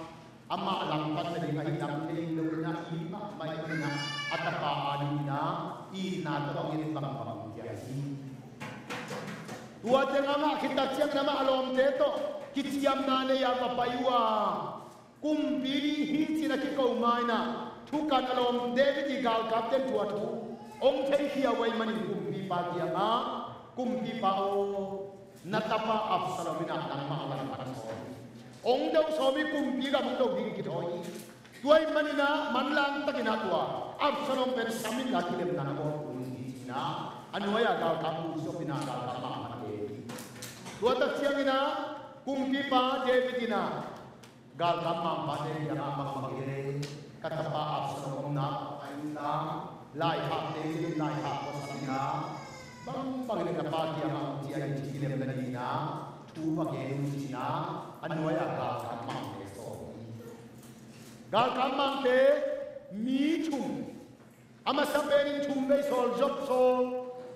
amah langpan nading ahih lam thei lo in ah, it mahmah in ah a tapa adingin ah itna tawh a nget bangbang hong pia hi. Tua teng a ngah khit tak ciangin amah a lawmte tawh kiciamna nei-a va pai uh a, kumpi ding hi ci-in a kiko ma in ah, thukan a lawm David ii galkapte'n tua thu hong theikhia uh ahih manin kumpipa kiangah, "Kumpipa aw, na tapa Absalom in ah nangmah hong langpan sawm hi. Hong do sawm hi, kumpi gam hong do ding kithawi hi. Tua ahih manin ah manlang takin ah tua Absalom pen sam inla kilemna na bawl kul un," ci-in ah a nuai-a galkap buh zop in ah galkap mangpa hi. Tua tak ciangin ah kumpipa David in ah galkap mangpate kiangah, "Bangbang hi leh ka tapa Absalom omna ah pai inla, laikhakte in laikhak kua sam inla, bangbang hi leh na pa kiangah hong ciah in, ci kilem nadingin ah thu va gen un," ci-in ah a nuai-a galkap mangte sawm hi. Galkap mangte mi thum, a masa penin thum vei sawl, Joab sawl,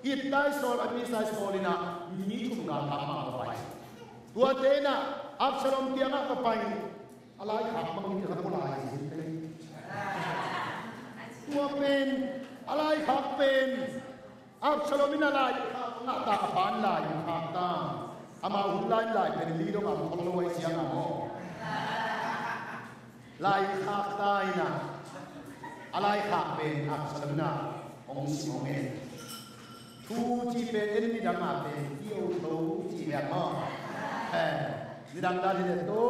Ittai sawl, Abisai sawl in ah mi thum galkap mang va pai. Tuate in ah Absalom kiangah va pai in, "A laikhak mang hi," ci-in ka pua lai hi. Tua pen a laikhak pen Absalom in a laikhak ngah ta, a pa in lai khak ta. Amau hun lai in lai pen li dong a khol lo ahih ciangin maw. Lai khak ta in ah, a lai khak pen Absalom in ah hong sim hong en. Thu cih pen en nidang a pen kio to cih bek maw. Eh, nidang dan hi leh to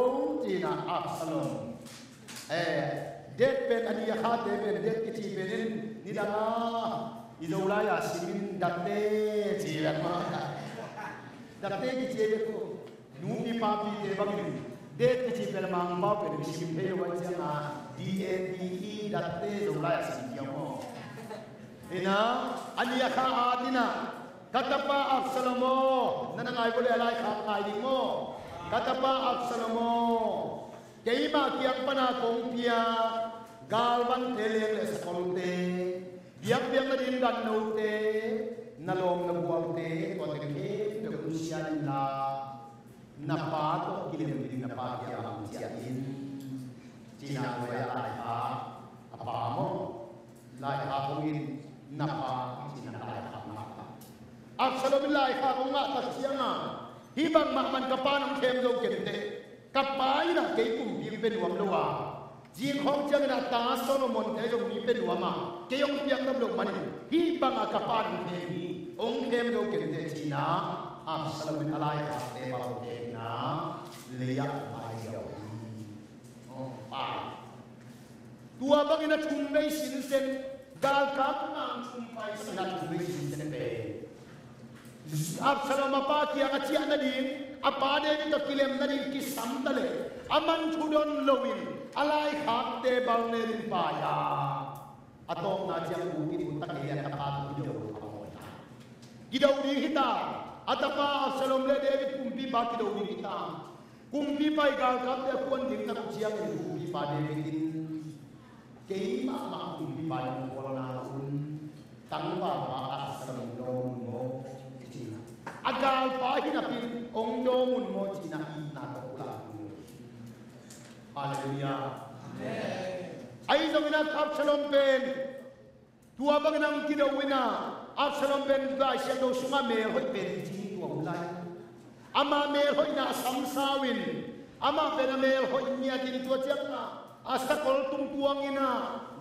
cih in ah Absalom. Eh, det pen a ni a khate pen det kici pen en nidang a i Zolai a sim in datte cih bek maw. Datte kici bek ko. Nupi papite bangin det kici pen Mangpau pen kisim thei lo ahih ciangin D A T E, datte, Zolai a sim ciang maw. Hi in ah a ni a kha at in ah, "Ka tapa Absalom aw," na na ngai vua leh a laikhak ngai ding maw. "Ka tapa Absalom aw, keima kiang pan a kong piak galvante leng le sakolte, biakpiakna ding gannote, na lawm na gualte, tuate khempeuh nusia inla, na pa tawh kilem ding na pa kiangah hong ciah in," ci-in ah a laikhak, a pa maw, laikhak hong in, "Na pa," ci-in ah laikhak ngah ta. Absalom in laikhak hong ngah tak ciangin, "Hih bang mahmah in ka pa in hong khem zo kei inteh. Ka pa in ah kei kumpi hong pia nuam lo a, zing khawng ciangin a ta Solomon te zong mi pia nuam a, kei hong piak nuam loh manin hih bang ah ka pa in hong khem hi, hong khem zo kei inteh," ci-in ah Absalom in a laikhakte bang hong khem in ah lei ah pai ziau hi. Tua bangin a thum vei sinsen, galkap mang thum pai sin a thum vei sinsen pen Absalom a pa kiang a ciah nading, a pa David tawh kilem nading kisam ta leh, a man thudon loin a laikhakte bal nen in pai a, a tawpna ciang u kidon ta kei a, tapa tawh kido a mawi ta. Kido ding hi ta, a tapa Absalom le David kumpipa kido ding hi ta. Kumpipa i galkapte a kuan ding tak uh ciangin kumpipa David in, "Kei mahmah kumpipa in hong kualna un, tangvalpa Absalom hong dawng un maw," ci-in a, a galpa hi napi in, "Hong dawng un maw," ci-in a itna tawh pulak un. Halleluiah. Amen. Ahi zongin a Absalom pen tua bangin a hong kido in a, Absalom pen Lai Siangtho sungah mel hoih pen ci tua hun lai. Amah mel hoihna a sam sau in, amah pen a mel hoih ngiat in, tua ciangin a sakol tung tuang in a,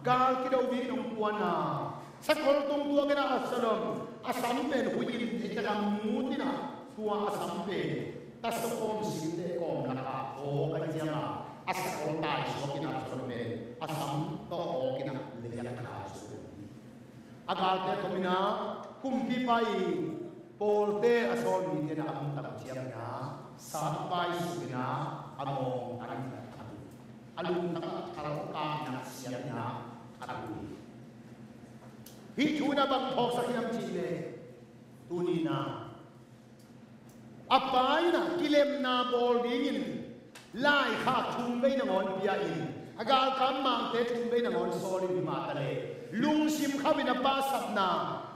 gal kido dingin hong kuan a, sakol tung tuang in a Absalom a sam pen huih in, eite lam mut in a, tua a sam pen tasukawm sinte kawm lakah awk a, ciangin a sakol taisuak in a, Absalom pen a sam tawh awk in a, lei ah taisuak. A galte tawh in a, kumpipa i Pawlte a sawl mite na a hong tam ciangin ah, sangpai sukin ah a mawng a rinat a tu. A lungtang ah thalkam in ah siatna a tu hi. Hih thu in ah bang phawksak hiam cih leh, tuni in ah a pa in ah kilemna bawl dingin laikhak thum vei nangawn pia in, a galkap mangte thum vei nangawn sawl in, himah ta leh lungsim khauh in a pa sapna,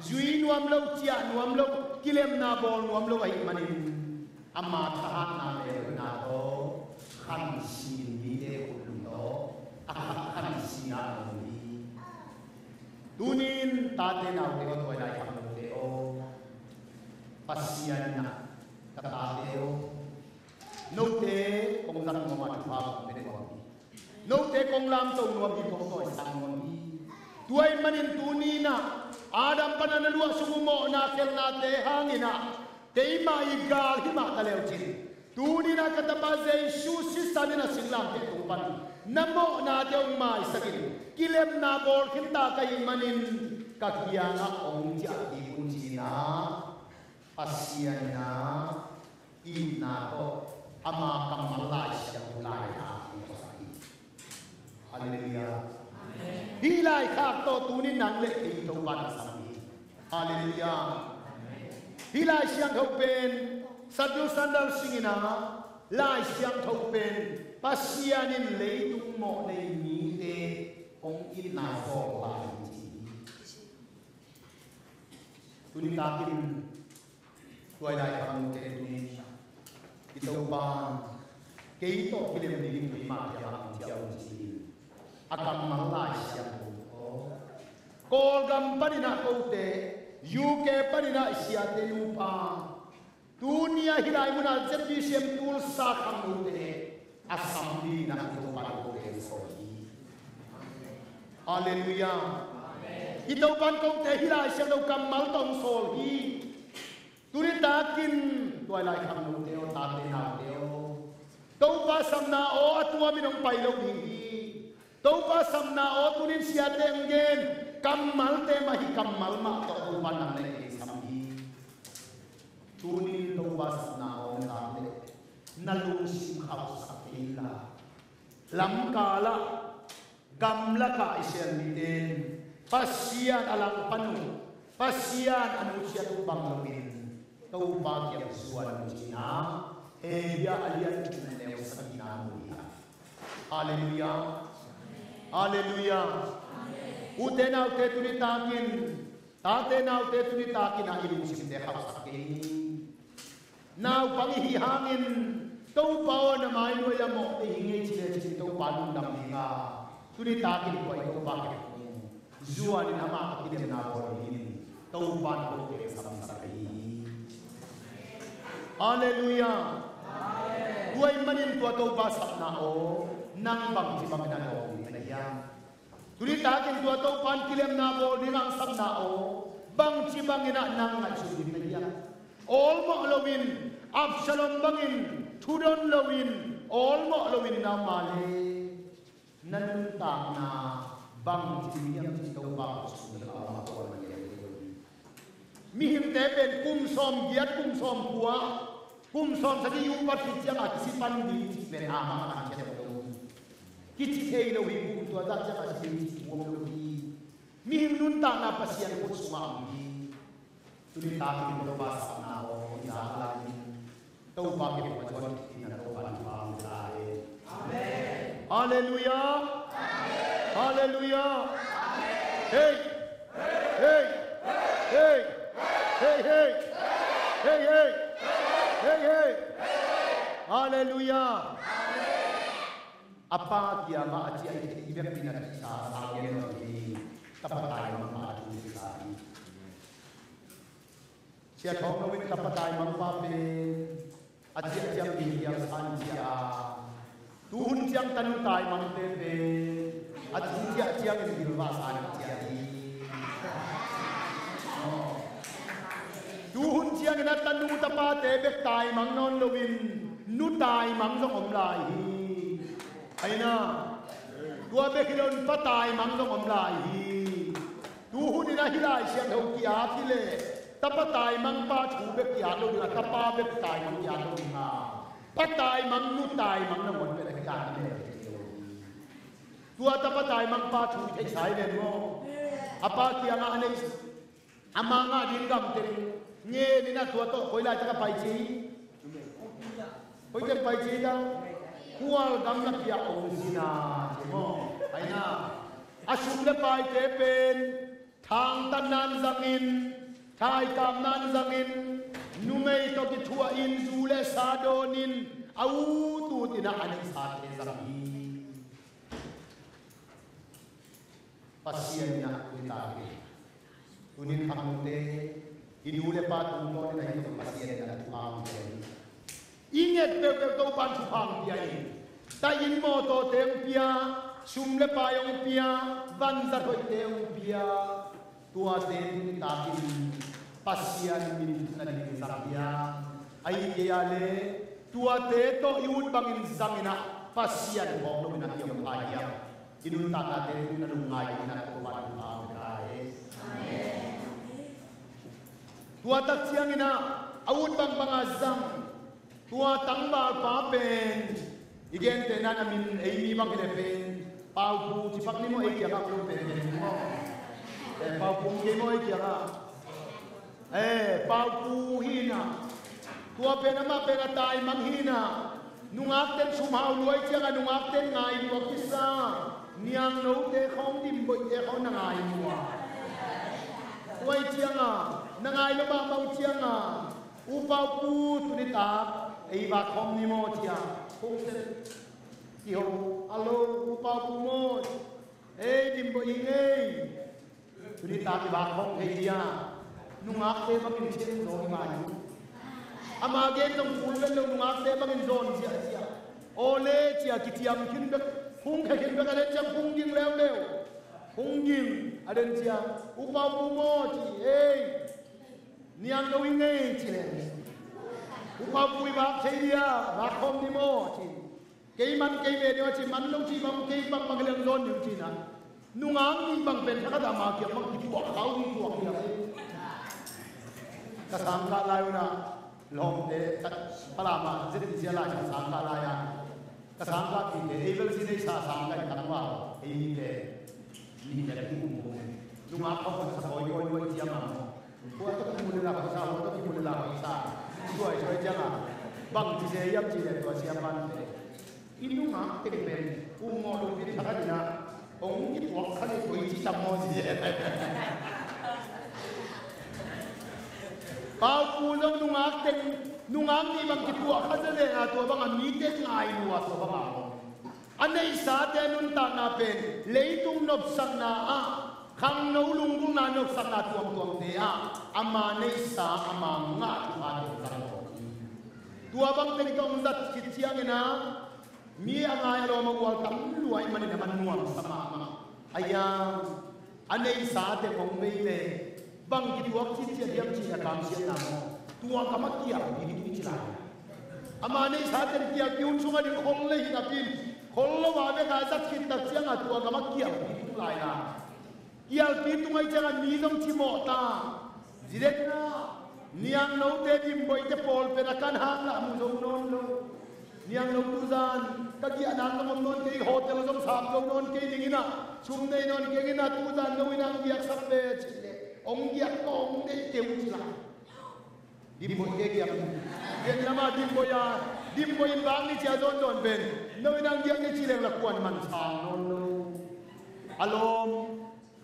zui nuam lo, ciah nuam lo, kilemna bawl nuam lo ahih manin, ama thahatna melhoihna tawh khansin, mite khutlum tawh a khat khansin a om hi. Tuni in tate naute aw, tua i laikhak note aw, Pasian in ah, ka tate aw, note kong zat nuam a, thupha kong pia nuam hi. Note kong lamto nuam hi, kong tawisang nuam hi. Tua ahih manin tuni in ah Adam pan a na luahsuk uh mawhna khelhnate hangin ah keimah i gal himah ta leucin, tuni in ah ka tapa Jesu sisan in a singlamteh tung pan na mawhnate hong maisak in, kilemna bawl khinta ka hih manin ka kiangah hong ciah kik un, ci-in ah Pasian in ah itna tawh ama kammal Lai Siangtho laikhak hong phuaksak hi. Halleluiah. Hih laikhak tawh tuni nang le kei Topa na sam hi. Halleluiah. Hih Lai Siangtho pen Sadhu Sundar Singh in ah Lai Siangtho pen Pasian in leitung mawhnei mite hong itna sawlna hi, ci hi. Tuni takin tua i laikhak note tuni, i Topa kei tawh kilem dingin keimah kiangah hong ciah un, ci-in a kammal Lai Siangtho tawh, Kawlgam panin ah kote, U K panin ah i siate nupa, tuni a hih lai munah Z B C M Tulsa khangnote a sam dingin ah i Topa in kote hong sawl hi. Halleluiah. I Topa in kote hih Lai Siangtho kammal tawh hong sawl hi. Tuni takin tua i laikhak note aw, tate naute aw, Topa sapna aw a tuamin hong pai lo ding hi. Topa sapna aw, tunin siate hong gen kammalte mah, hih kammal mah tawh Topa in nang le kei sam hi. Tunin Topa sapna aw na zak leh na lungsim khauhsak kei inla, lamkal ah, gamlak ah i sel mite in Pasian a langpan uh, Pasian a nusiat uh bang loin Topa kiang zuan un, ci-in ah Hebru a lian thum, neu sagihna mu hi. Halleluiah. Halleluiah. Ute naute, tuni takin, tate naute, tuni takin ah i lungsimte khauhsak kei ni. Naupang i hih hangin Topa aw, na mai nuai-ah mawhte hi ing ei, ci lecin Topa lungdam ding a, tuni takin tua i Topa kiang zuanin amah a kilemna bawl dingin Topa in kote hong samsak ahi hi. Halleluiah. Tua ahih manin tua Topa sapna aw, nang bangci bangin na dawng ding na hiam? Tuni takin tua Topa in kilemna bawl ding hong sapna aw, bangci bangin ah nang ngaihsun ding na hiam? Awlmawh loin, Absalom bangin thudon loin, awlmawh loin na om a leh, na nuntakna bangci hiam cih Topa kut sung ding a om a, a om a leh. Mihingte pen kum sawmgiat, kum sawmkua, kum sawmsagih i upat khit ciangin a kisi pan ding cih pen a mang a khan ciat lo hi. Kici thei lo hi, kum tua zah ciangin a si ding cih om lo hi. Mihing nuntakna Pasian kut sungah om hi. Tuni takin Topa sapna aw i zak lai-in Topa kiang a zuan kik dingin Topa in thupha hong pia ta hen. Amen. Halleluiah. Amen. Halleluiah. Amen. Hei. Hei. Hei. Hei, hei. Hei, hei. Hei, hei. Halleluiah. Amen. A pa kiangah a ciah i, i vekpi-in a kisa sang gen lo hi. Tapa taimang pa a thu kisa hi. Sia Thawng Lo in tapa taimang pa pen a ciah ciang ding hial san ciah a, tuhun ciang tanu taimangte pen a ciah ciangin bilvah san ciah hi. Tuhun ciangin a tanu tapate bek taimang nawn loin nu taimang zong om lai hi. Aina, tua bek hi loin pa taimang zong om lai hi. Tuhun in a hih Lai Siangtho ki-ap hi leh Tapa taimang pa thu bek ki-at lo ding a, tapa bek taimang ki-at lo ding a, pa taimang nu taimang nangawn bek a ki-at ding a. Tua tapa taimang pa thu i theihsa hi ven maw? A pa kiangah a nei, ama ngah ding gamteng ngen in a, tua tawh koi laitak a pai ci? Koi teng pai ci ta? Khual gam na piak ong zina ci maw? Aina, a sum le paite pen thangtatna in zangin, thaikapna in zangin, numei tawh kithuahin, zu le sa dawnin, a ut ut in a, a neihsate zang hi. Pasian in a tuni tak hi. Tuni khangnote, i nu le pa tungtawn in a, hih tawh Pasian in a thu a hong gen hi. I nget peuhpeuh Topa'n thupha hong pia hi. Taih inn mawtawte hong pia, sum le pai hong pia, vanzat hoihte hong pia. Tuate tuni takin Pasian minthanna dingin zang hiam? Ahih kei a leh tuate tawh i ut bangin zang in a, Pasian phawk loin a kiom pha hiam? I nuntaknate tuni a lungngai dingin a Topa'n thupha hong pia hi. Tua tak ciangin a, a ut bangbang a zang. Tua tangvalpa pen i gentehna in a min ei mi bang hi leh pen Paupu ci pak ni maw, ei kiangah lo pen pen ni maw? Eh, Paupu om kei maw ei kiangah? Eh, Paupu hi in a. Tua pen amah pen a taimang hi in a. Nungakten sum hau lua ahih ciangah nungakten ngai lua kisa. Niangnote khawng, Dimboihte khawng na ngai lua. Tua ahih ciangah na ngai lua mahmah uh ciangah, U Paupu, tuni tak ei vak khawm ni maw ci a, khawm sel kiho a lo, U Paupu maw, ei Dimboih hi ing ei. Tuni tak i vak khawm thei dia? Nungakte bangin ciang zaw i ngai uh. Ama gen zong kul vet lo, nungakte bangin zawn ziahziah. Aw le ci a kiciam khin bek, hung khe khin bek a den ciang hung ging leuleu. Hung ging a den ciang, U Paupu maw ci, ei. Niangno hi ing ei ci leng, U Paupu i vak thei dia, vak khawm ni maw ci. Kei man kei ve ding a ci, man lo ci bang, kei bangbang hi leng zawn ding ci in a. Nungak nih bang pen thakhat a ama kiang bang kituak kha uh hi, tuak hi a. Ka sangkah lai un a, lawmte, ka palama zet in sia lai ka sangkah lai a. Ka sangkah pite, ei bel ci nei sa sangkah in tangval, ei mite. Nih le kum kum. Nungak khawng sa kawikawi ciang a maw. Hua tawh kimu le la kawisa, hua tawh kimu le la kawisa. Suaisuai ciang a. Bang ci se hiam cih leh tua siapa'n pen, i nungak teng pen kum maw lungpin thakhat in a hong kituak kha leh koi ci tam maw ci. Paupu zong nungak teng, nungak nih bang kituak kha zel leh a, tua bang a mite ngai lua, tua bang a maw. A neihsate nuntakna pen leitung nopsakna ah, khangno lunggulhna nopsakna tuamtuamte ah ama neihsa, ama ngah thupha tawh zang mawk hi. Tua bang teng tawh hong zat khit ciangin a, mi a ngai a lawm a gual tam lua ahih manin a man nuamsa mahmah. A hiang a neihsa teng hong bei leh bang kituak citciat hiam cih a kamsiatna maw, tua gam a kialpi tung ci lai. Ama neihsa teng kialpi hun sungah ding khol le hi napi in, khol lo a bek a zat khit tak ciangah tua gam a kialpi tung lai na. Kialpi tung ahih ciangah mi zong cimawh ta. Zi den na, niangnote, Dimboihte pawl pen a kan hang lah mu zo nawn lo. Niangno, tuzan ka giahna zong om nawn kei, hotel zong sam zo nawn kei ning in a, sum nei nawn kei ning in a, tuzan no in a hong giaksak ve cih leh hong giak kawm deih kei uh ci lai. Dimboih kei giak uh. Vietnam ah Dimboih a, Dimboih in vak ni cia zawnzawn pen no in a hong giak ni ci leng la kuan man sang nawn lo. A lawm.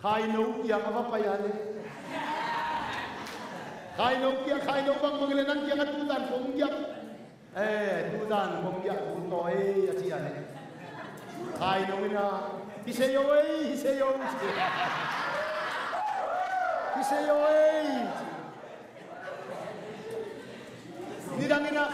Khaino kiang a va pai a le. Khaino kiang, khaino bangbang le nang kiang a tuzan kong giak. Eh, tuzan kong giak, tu tawi a ci a le. Khaino in a, hi se yo ei, hi se yo. Hi se yo ei. Nidang in a,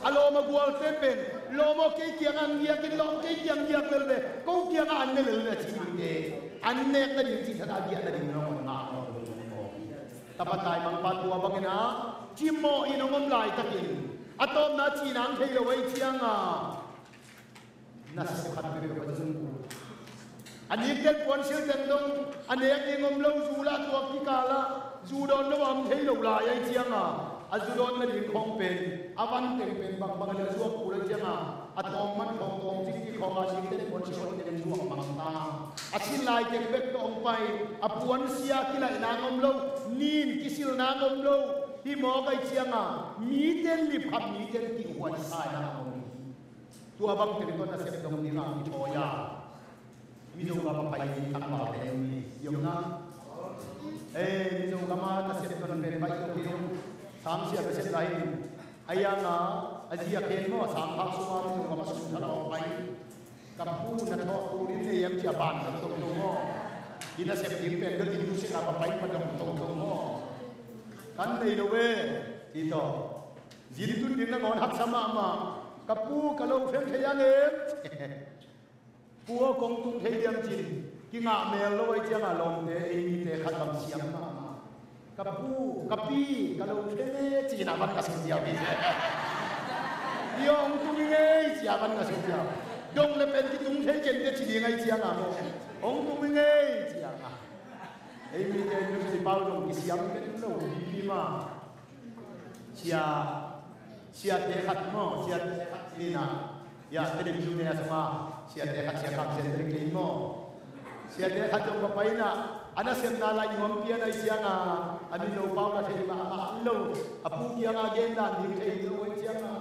a lawm a gualte pen, lawm aw kei kiangah hong giak in, lawm kei kiang giak lel ve, ko kiangah an ne lel ve a ci mite. An nek nading cih thadah giah nading in a hong ngah nawn lo. Tapa taimangpa tua bangin a, cimawh in hong om laitakin, a tawpna cihna hong thei lo ahih ciangah, na sep khat peuhpeuh a zung uh. A nikten puansilh teng dong a nek ding om lo, zu lah tuak kikal ah Zu dawn lo a om thei lo lai ahih cianga, a zu dawn nading khawng pen a van teng pen bangbang in a zuak kul ahih cianga, a tawm man khawng, tawm cikcik khawng a, singteh puan singteh in zuak mang ta. A sin lai teng bek tawh hong pai, a puansia kilaih nang om lo, nin kisil nang om lo. Hih mawk ahih cianga mite in lip khat, mite in kihhuai sa nang om hi. Tua bang teng tawh nasep dong dingah kithawi a, Mizo gam a pai ding tangvalte hi om na. Eh, Mizo gam a nasep dong pen pai dong hi om. Sangsia ka sep lai in, a yang a, a zi a ken maw, sangphak sung a Mizo gam a sung thalawh pai. Ka pu, na thawh tul in nei em ci a ban dong dong dong maw. Hi nasep ding pen ka ding tusik a ka pai ma dong dong dong maw. Kan nei lo ve, ci tawh. Zin tun ding nangawn haksa mahmah. Ka pu, ka lo phen thei a ngem. Pu aw, kong tung thei diam cin, kingah mel lo ahih cianga lawmte, ei mite khat bang siam mahmah. Ka pu, ka pi, ka lo thei e, ci-in a van ka sung ziau hi. Pi aw, hong tung ing ei, ci-a van ka sung ziau. Dong le pen kitung thei kei inteh ci ding ahih cianga maw, hong tung ing ei, ci-a. Ei mite in nusia pau dong kisiam pen lo, pi, pi mah. Sia, siate khat maw, siate khat ci-in ah, ya, Tedim Junior sungah siate khat, Sia Kam Sian Tedim kei maw. Siate khat zong va pai in ah, a nasepna laih nuam pian ahih cianga, a mino pau la thei mahmah lo, a pu kianga gen dan ding thei lo ahih cianga,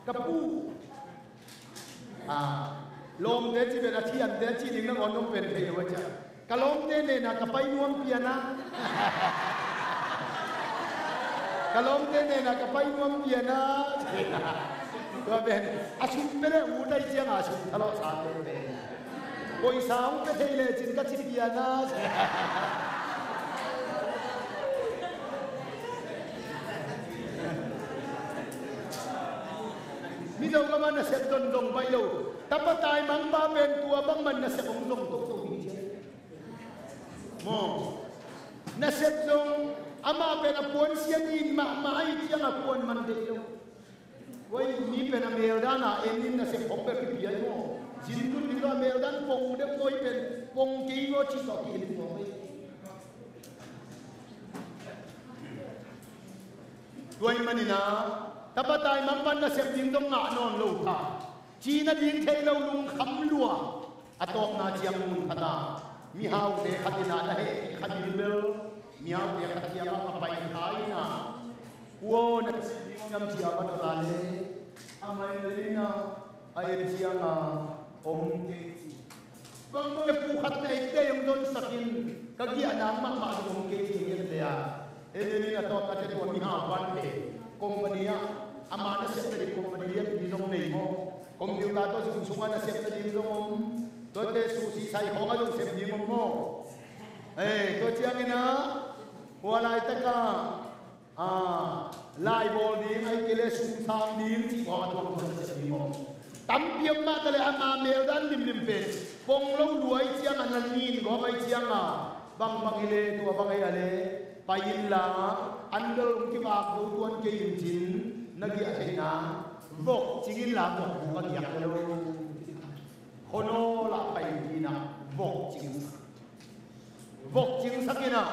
ka pu, a, lawmte ci pen a thiante cih ding nangawn nong pen thei lo a, ciah. Ka lawmte nena ka pai nuam pian a. Ka lawmte nena ka pai nuam pian a. Tua pen a sum pia le ut ahih cianga a sum thalawhsate pen, koisa hong pia thei lecin ka ci pian a. Mizo gam a nasep zong zong baih lo. Tapa taimangpa pen tua bangmah nasep hong zong toto hi ciah. Maw. Nasep zong amah pen a puansia nin mahmah ahih cianga puan man deih lo. Oi, mi pen a meldan a en in nasep hong bek kipia hi maw. Zin tun ding lo a meldan pong deuh maw, hih pen pong kei maw cih tawh ki-en hi maw. Tua ahih manin ah, tapa taimangpa nasep ding zong ngah nawn lo kha. Cih nading thei lo, lungkham lua. A tawpna ciang mun khat ah mihaute khat in ah na hehpih kha bilbel, mihaute khat kiangah a pai kha in ah, pu aw, na nasep ding hiam ci-a va dot a leh, amah in ah a et ciangin om kei ci. Bangbang e, phu khat na eite hong donsak in, ka giahna mahmah zong om kei ci, hong et leh a. Ei, ei, ei, a tawpna teh tua mihau pan pen company ah, ama nasepna ding company lianpi zong nei maw. Computer tawh Zoom sungah nasepna ding zong om. Tuate susi sai khawngah zong sep ding om maw. Ei, tua ciangin ah, hua laitakah, ah, lai bawl ding, ahih kei leh sum sang ding cih khawngah tua khawng nasep ding om. Tampi om mah taleh ama meldan limlim pen pong lo lua ahih ciangah, na nin gawp ahih ciangah, bangbang hi leh tua bang hi a leh pai inla, an bel hong kivak zo tuan kei in cin, na giah theih nang, vok cing inla vok buk a giak lo. Khuanawl ah pai in ah vok cingsak. Vok cingsak in ah,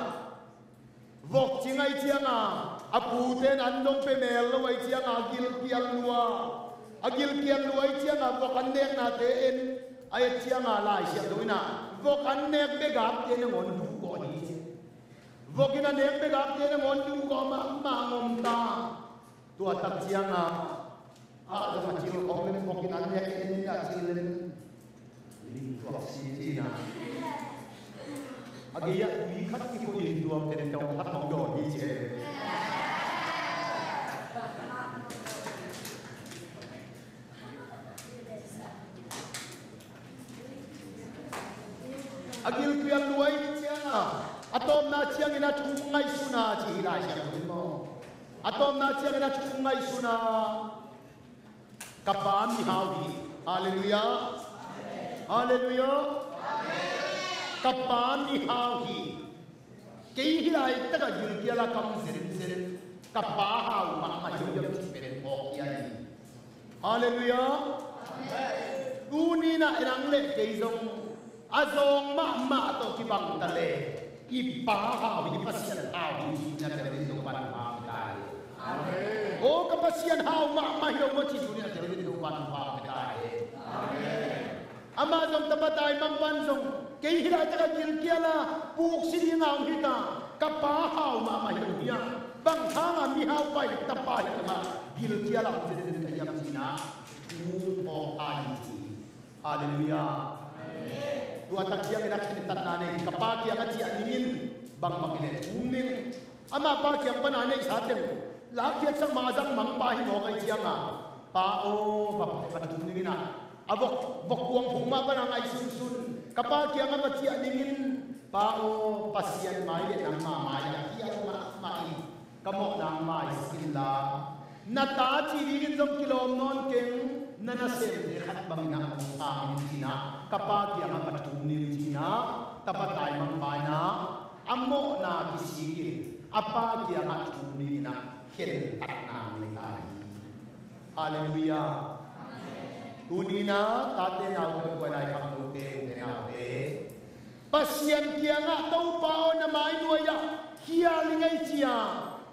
vok cing ahih ciangah, a pute in an dong pia mel lo ahih ciangah, a gilkial lua. A gilkial lua ahih ciangah vok an neknate en, a et ciangah laisiah zo in ah, vok an nek begakte nangawn duhgawh hi ci. Vok in a nek begakte nangawn duhgawh mahmah ngom ta. Tua tak ciangah, ah, zong a cil khawng lem, vok in an nek en in a cil lem, ling tuak si ci in ah, a gei ah tui khat kikhuh in tua pen tawng khat hong dawn hi ci. A gilkial lua ahih ciangah, a tawpna ciangin a thu ngaihsun a ci hi lai siam maw. A tawpna ciangin a thu ngaihsun a, ka pa mihau hi. Halleluiah. Halleluiah. Ka pa mihau hi. Kei hi laitakah gilkial a kam zenzen, ka pa hau mahmah hi hiam cih pen phawk hi a hi. Halleluiah. Tuni in ah nang le kei zong a zawng mahmah tawh kibang ta leh, I Pa hau hi, Pasian hau hi, ci-in a tel ding Topa'n thupha hong pia ta hen. Amen. O ka Pasian hau mahmah hi lo maw, ci-in a tel ding Topa'n thupha hong pia ta hen. Amen. Amah zong tapa taimang pan zong, kei hih laitak a gilkial a puksi ding a hong hi ta, ka pa hau mahmah hi lo hi a, bang hang a mihau pa in tapa hi lo a, gilkial a hong zen zen ta hiam ci-in a thu phawk ta hi ci. Halleluiah. Tua tak ciangin a khentatna nei, ka pa kiangah ciah ning in, bangbang hi leh thum ning. Amah pa kiang pan a neihsa teng lakkhiatsak ma a zang mang pa hi mawk ahih ciangin, pa aw, va, va thum ning in a, a vok, vok kuang phung mah pan a ngaihsunsun, ka pa kiangah va ciah ning in, pa aw, Pasian mai le nangma mai ah khial mahmah in ka mawhna hong maisak inla, na ta cih dingin zong kilawm nawn keng, na nasemte khat bangin a hong sang in ci-in a, ka pa kiangah va thum ning ci-in a, tapa taimang pa in a, a mawhna kisik in a pa kiangah thum ning in a, khentatna nei ta hi. Halleluiah. Tuni in a, tate naute, tua lai khangnote, ute naute, Pasian kiangah Topa aw na mai nuai-ah khial ning ei ci-a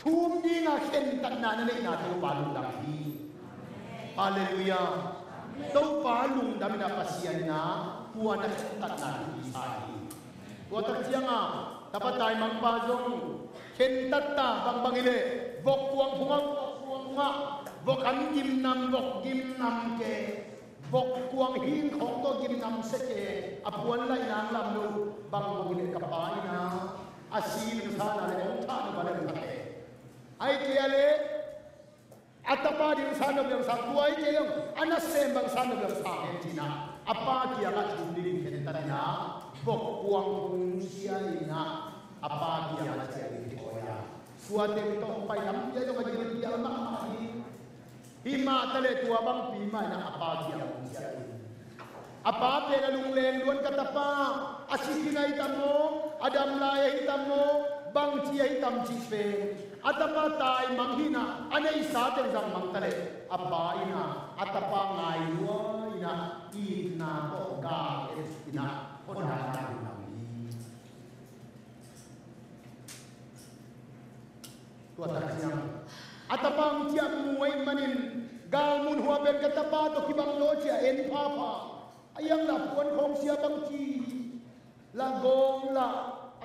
thum dinga khentatna na neihna Topa lungdam hi. Halleluiah. Topa lungdam in a, Pasian in a tua na khentatna thupi sa hi. Tua tak ciangin tapa taimang pa zong khentat ta, bangbang hi leh vok kuang phungah, vok kuang phungah, vok an gimnam, vok gimnam ke, vok kuang hing khawng tawh gimnam sek e, a puan laih nang lam lo, bangbang hi leh ka pa in a, a si nung sa na leh hong thah nung a leh hong thah e. Ahih kei leh a tapa ding sa nop leng sa, tua ahih kei leh a nasem bang sa nop leng sa hen ci-in a, a pa kiangah thum dingin khentat in a, vok kuang hong sia in a, a pa kiangah ciah ding kithawi a, tua teng tawh pai lam pia zong a gilkial mahmah hi. Hih mah taleh tua bangpi mah in a, a pa kiang hong ciah in. A pa pen a lungleng luan, ka tapa a si khin ahi tam maw, a dam lai ahi tam maw, bangci ahi tam cih pen a tapa taimang hi in a, a neihsa teng zang mang taleh a pa in a, a tapa ngai lua in a, itna tawh gal et in a, khuadana lungdam hi. Tua tak ciang a tapa hong ciah mu ahih manin, galmun hua pen ka tapa tawh kibang lo ci-a en phapha. A iang la puan khawng sia bangci la gawng la,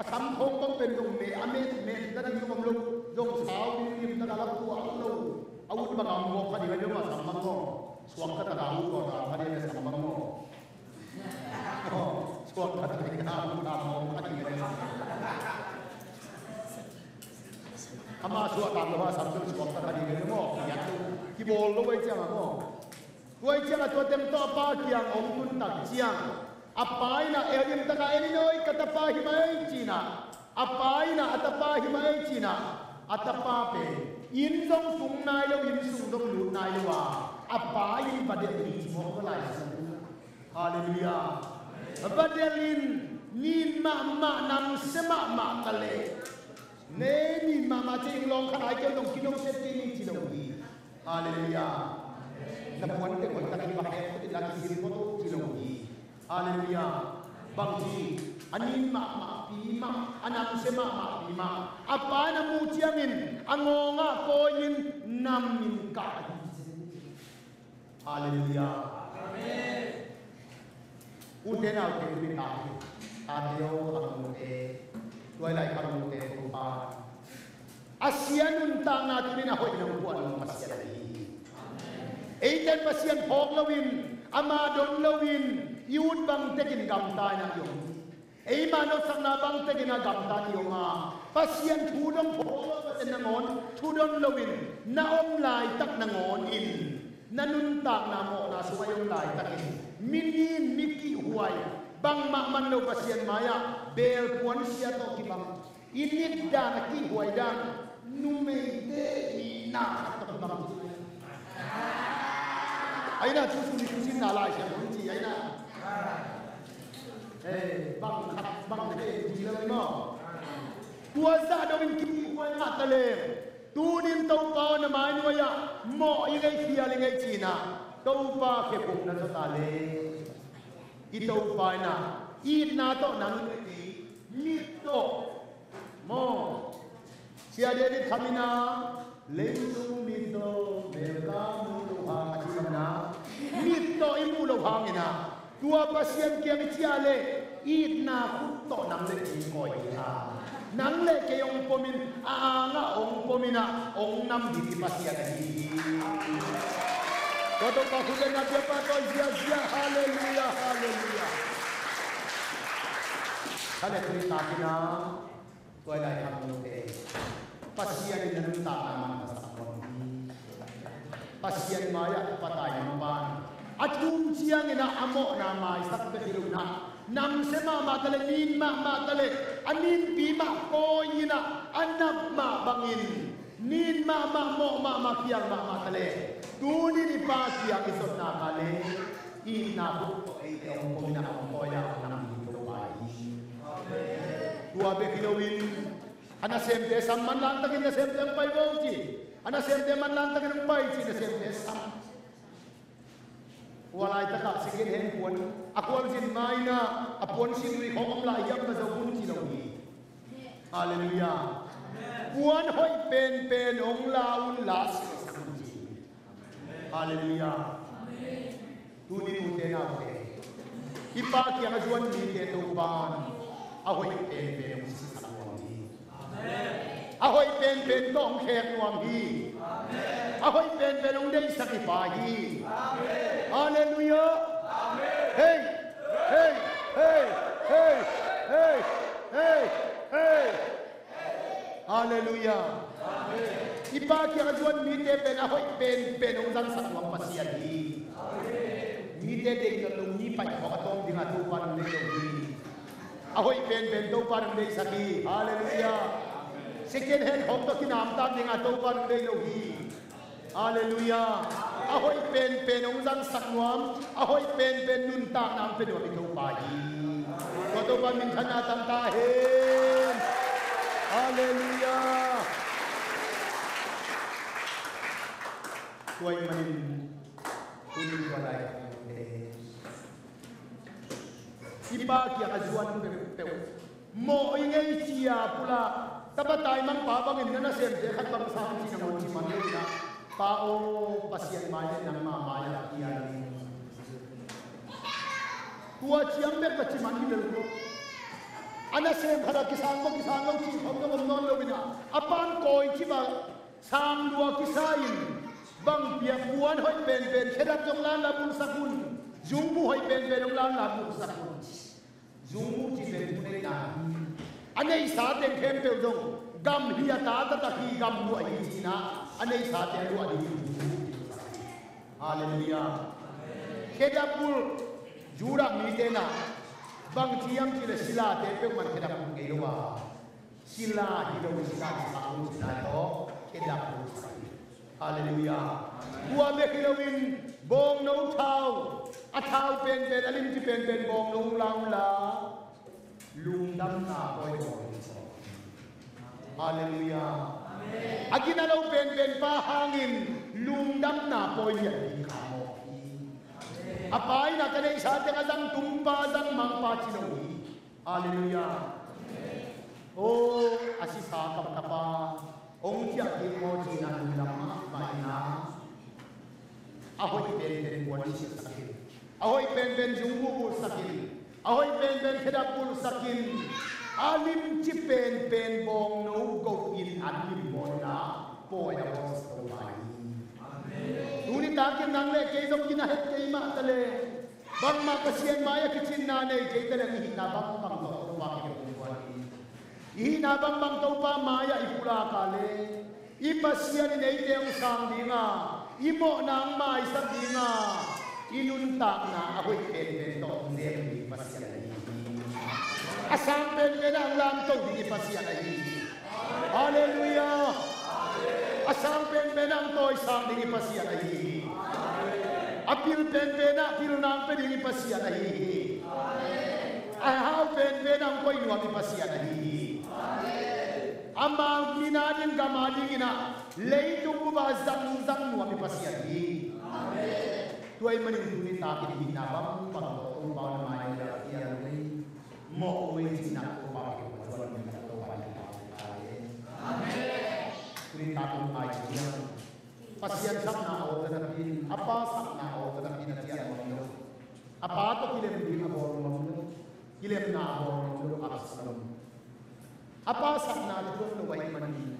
a sam khawng bang pen zong me, a me, me na ding zong om lo, zong sau ding lim tak a la puak lo. A ut bang a om gawp kha ding a, zong a sam bang gawp suak ka tak a ut gawp a kha ding a, sam bang gawp. Suak khat a ding a, a mawng khat ding a. Ama suak khat lo a, sam lo suak khat a ding a maw. Kibawl lo ahih ciangin maw. Tua ahih ciangin tua teng tawh a pa kiang hong tun tak ciang, a pa in a, el lim tak a en in, oi, ka tapa hi mai ci-in a. A pa in a, a tapa hi mai ci-in a, a tapa pen inn zong tung nai lo, inn sung zong lut nai lo a, a pa in va delh hi ci mawk, va lai sung. Halleluiah. Va delh in, nin mahmah, namsia mahmah ka leh, ne nin mahmah ci-in lawng khat ai keu zong kino set kei ni ci lo hi. Halleluiah. Na puan teng hoih takin va khek phot in la, kisil phot uh ci lo hi. Halleluiah. Bangci, a nin mahmahpi mah, a namsia mahmahpi mah, a pa in a muh ciangin a ngawngah kawi-in nam in kah hi. Halleluiah. Amen. Ute naute, ute naute, tate aw, khangnote, tua lai khangnote, Topa a sia nuntakna tuni-in a hoih nong phuah nong Pasian ahi hi. Eite in Pasian phawk loin, ama don loin, i ut bang tekin gamta in a i om hi. Eima nopsakna bang tekin a gamta in i om a, Pasian thu dong phawk lo, Pasian nangawn thu don loin na om laitak nangawn in, na nuntakna mawhna sungah i om laitakin, mi nin, mi kihhuai, bangmah man lo Pasian mai-ah belpuan sia tawh kibang, i nit dan, a kihhuai dan, numeite i na khat tawh kibang. Aina, thu sung i thusinna Lai Siangtho in ci, aina. Eh, bang khat, bang khat, eh, ci lo maw. Tua zah dongin kihhuai mah ta leng, tuni-in Topa aw na mai nuai-ah mawh i ngei, khial i ngei ci-in a, Topa khekhopna zaw ta leng, i Topa in a, itna tawh nang i ngei, mit tawh Maw, Sia David Kham in ah, leitung mit tawh melkam muh loh hang a ci bangin ah, mit tawh i muh loh hangin ah, tua Pasian kiang i ciah leh itna khut tawh nang le kei kawi ding a, nang le kei hong pom in, a angah hong pom in ah hong nam ding i Pasian ahi hi. Tua Topa khut le na pia pa tawi ziahziah. Halleluiah, halleluiah. Kha le tui takin ah, tua lai khangnote, Pasian in na nuntakna man masak nuam hi. Pasian mai-ah a patai mangpan, a thum ciangin ah a mawhna maisak bek hi lo in ah, namsia mahmah ta leh, nin mahmah ta leh, a ninpi mah kawi in ah, a nap mah bangin, nin mahmah, mawh mahmah, khial mahmah ta leh, tuni-in i Pa kiang i zotna kha leh itna khut tawh eite hong pom in ah hong kawi a, hong nam ding Topa hi. Tua bek hi loin, a nasemte sam, manlang takin nasemte hong pai vo ci. A nasemte manlang takin hong pai ci, nasemte sam. Tua laitakah second hand puan a khualzin ma-in ah, a puan sin ui khawng om lai hiam, na zo un ci lo hi. Halleluiah. Puan hoih penpen hong la un la, silsak un ci. Halleluiah. Tuni, ute naute, i Pa kiang a zuan mite Topa'n a hoih penpen hong silsak nuam hi. A hoih penpen tawh hong khek nuam hi. A hoih penpen hong deihsak i Pa hi. Halleluiah. Hei, hei, hei, hei, hei, hei, hei. Halleluiah. I Pa kiang a zuan mite pen a hoih penpen hong zangsak nuam Pasian hi. Mite deih nawn lo mi paih khawng a tawm dingin Topa'n hong deih lo hi. A hoih penpen Topa'n hong deihsak hi. Halleluiah. Second hand khawng tawh kinamtak dingin Topa'n hong deih lo hi. Halleluiah. A hoih penpen hong zangsak nuam, a hoih penpen nuntakna hong pia nuam i Topa hi. Tua Topa minthanna tang ta hen. Halleluiah. Tua ahih manin tuni tua lai i Pa kiang a zuan peuhpeuh mawh i ngei ci-a pulak, tapa taimangpa bangin na nasemte khat bang sang ci nangawn ci man lo in ah, Pa aw, Pasian mai le nangma mai-ah kian in. Tua ciang bek ka ci man hi lel ko. A nasem khat ah kisang maw kisang lo cih khawng zong om nawn lo in ah, a pa'n kawi cip a sang lua kisa in, bang piak, puan hoih penpen, khedap zong la-in la bulhsak un, zungbuh hoih penpen zong la-in la bulhsak un. Zungbuh cih pen thu neihna hi. A neihsa teng khempeuh zong gam hi, a ta taktak hi, gam luah hi ci-in ah, a neihsate a luah ding hi. Halleluiah. Khedap bulh, Judah mite in ah bang ci hiam cih leh silate peuhmah khedap bulh ngei lo a, sila hi lo, sila, sila, sila tawh khedap bulhsak hi. Halleluiah. Tua bek hi loin bawngno thau, a thau penpen, a limci penpen bawngno hong la un la, lungdamna pawi bawngno. Halleluiah. A gina lo penpen pa hangin lungdamna pawi lian ding kha mawk hi. A pa in ah ka neihsa teng a zang tung pa, a zang mang pa ci lo hi. Halleluiah. Oh, a sisa ka tapa hong ciah kik maw ci-in ah lungdam mahmah in ah, a hoih penpen puan silhsak in, a hoih penpen zungbuh bulhsak in, a hoih penpen khedap bulhsak in, a limci penpen bawngno go in an lim maw in ah pawi a bawlsak Topa hi. Tuni takin nang le kei zong gina het kei mah ta leh, bangmah Pasian mai-ah kicinna nei kei ta leh, i hihna bangbang tawh Topa kiang hong guan hi. I hihna bangbang Topa mai-ah i pulak a leh, i Pasian in eite hong sang ding a, i mawhna hong maisak ding a, i nuntakna a hoih penpen tawh hong zem ding Pasian ahi hi. A sang penpen ah hong lamto ding i Pasian ahi hi. Halleluiah. A sang penpen ah hong tawisak ding i Pasian ahi hi. A pil penpen ah pilna hong pia ding i Pasian ahi hi. A hau penpen ah hong koih nuam i Pasian ahi hi. Ama min a ding, gam a dingin ah leitung bup ah zangzang nuam i Pasian hi. Tua ahih manin tuni takin i hihna bangbang tawh Topa na mai-ah kian lei mawh uh ei ci-in ah Topa kiang hong guan ding Topa in Tua tung ngai ciang Pasian sapna aw ka napi in, a pa sapna aw ka napi in a cian nuam lo. A pa tawh kilem ding a bawl nuam lo. Kilemna a bawl nuam lo Absalom. A pa sapna tawh tuan lo ahih manin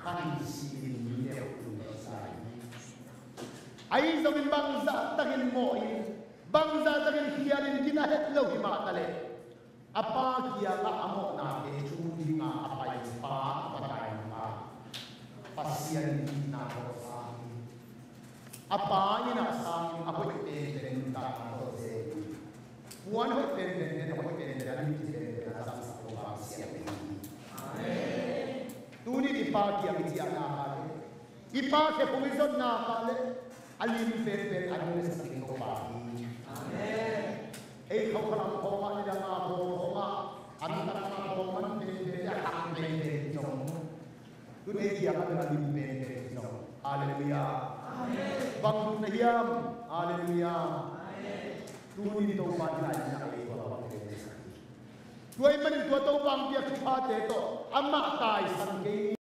khan si in mi deuh tung sa hi. Ahi zongin bangzah takin mawh in, bangzah takin khial in gina het lo hi mah taleh, a pa kiangah a mawhnate thu dinga a pai pa a va tai nung a Pasian in itna tawh sang hi. A pa in a sangin a hoih penpen nuntakna tawh ze hi. Puan hoih penpen pen a hoih penpen a limci penpen a zangsak Topa siam hi. Tuni i pa kiang i ciahna kha le, i pa khe phung i zonna kha le, a lim penpen a nung le sa ding Topa hi. Ei khawkhalam khawngah, nidanga khawng khawngah, a nuntakna khawng man penpen a hang penpen zong, tuni kiangah bel a lim penpen zong. Halleluiah. Bang dun na hiam? Halleluiah. Tuni Topa in a lim na ei tua bang penpen sa hi. Tua ahih manin tua Topa hong piak thuphate tawh amah taisan kei ni.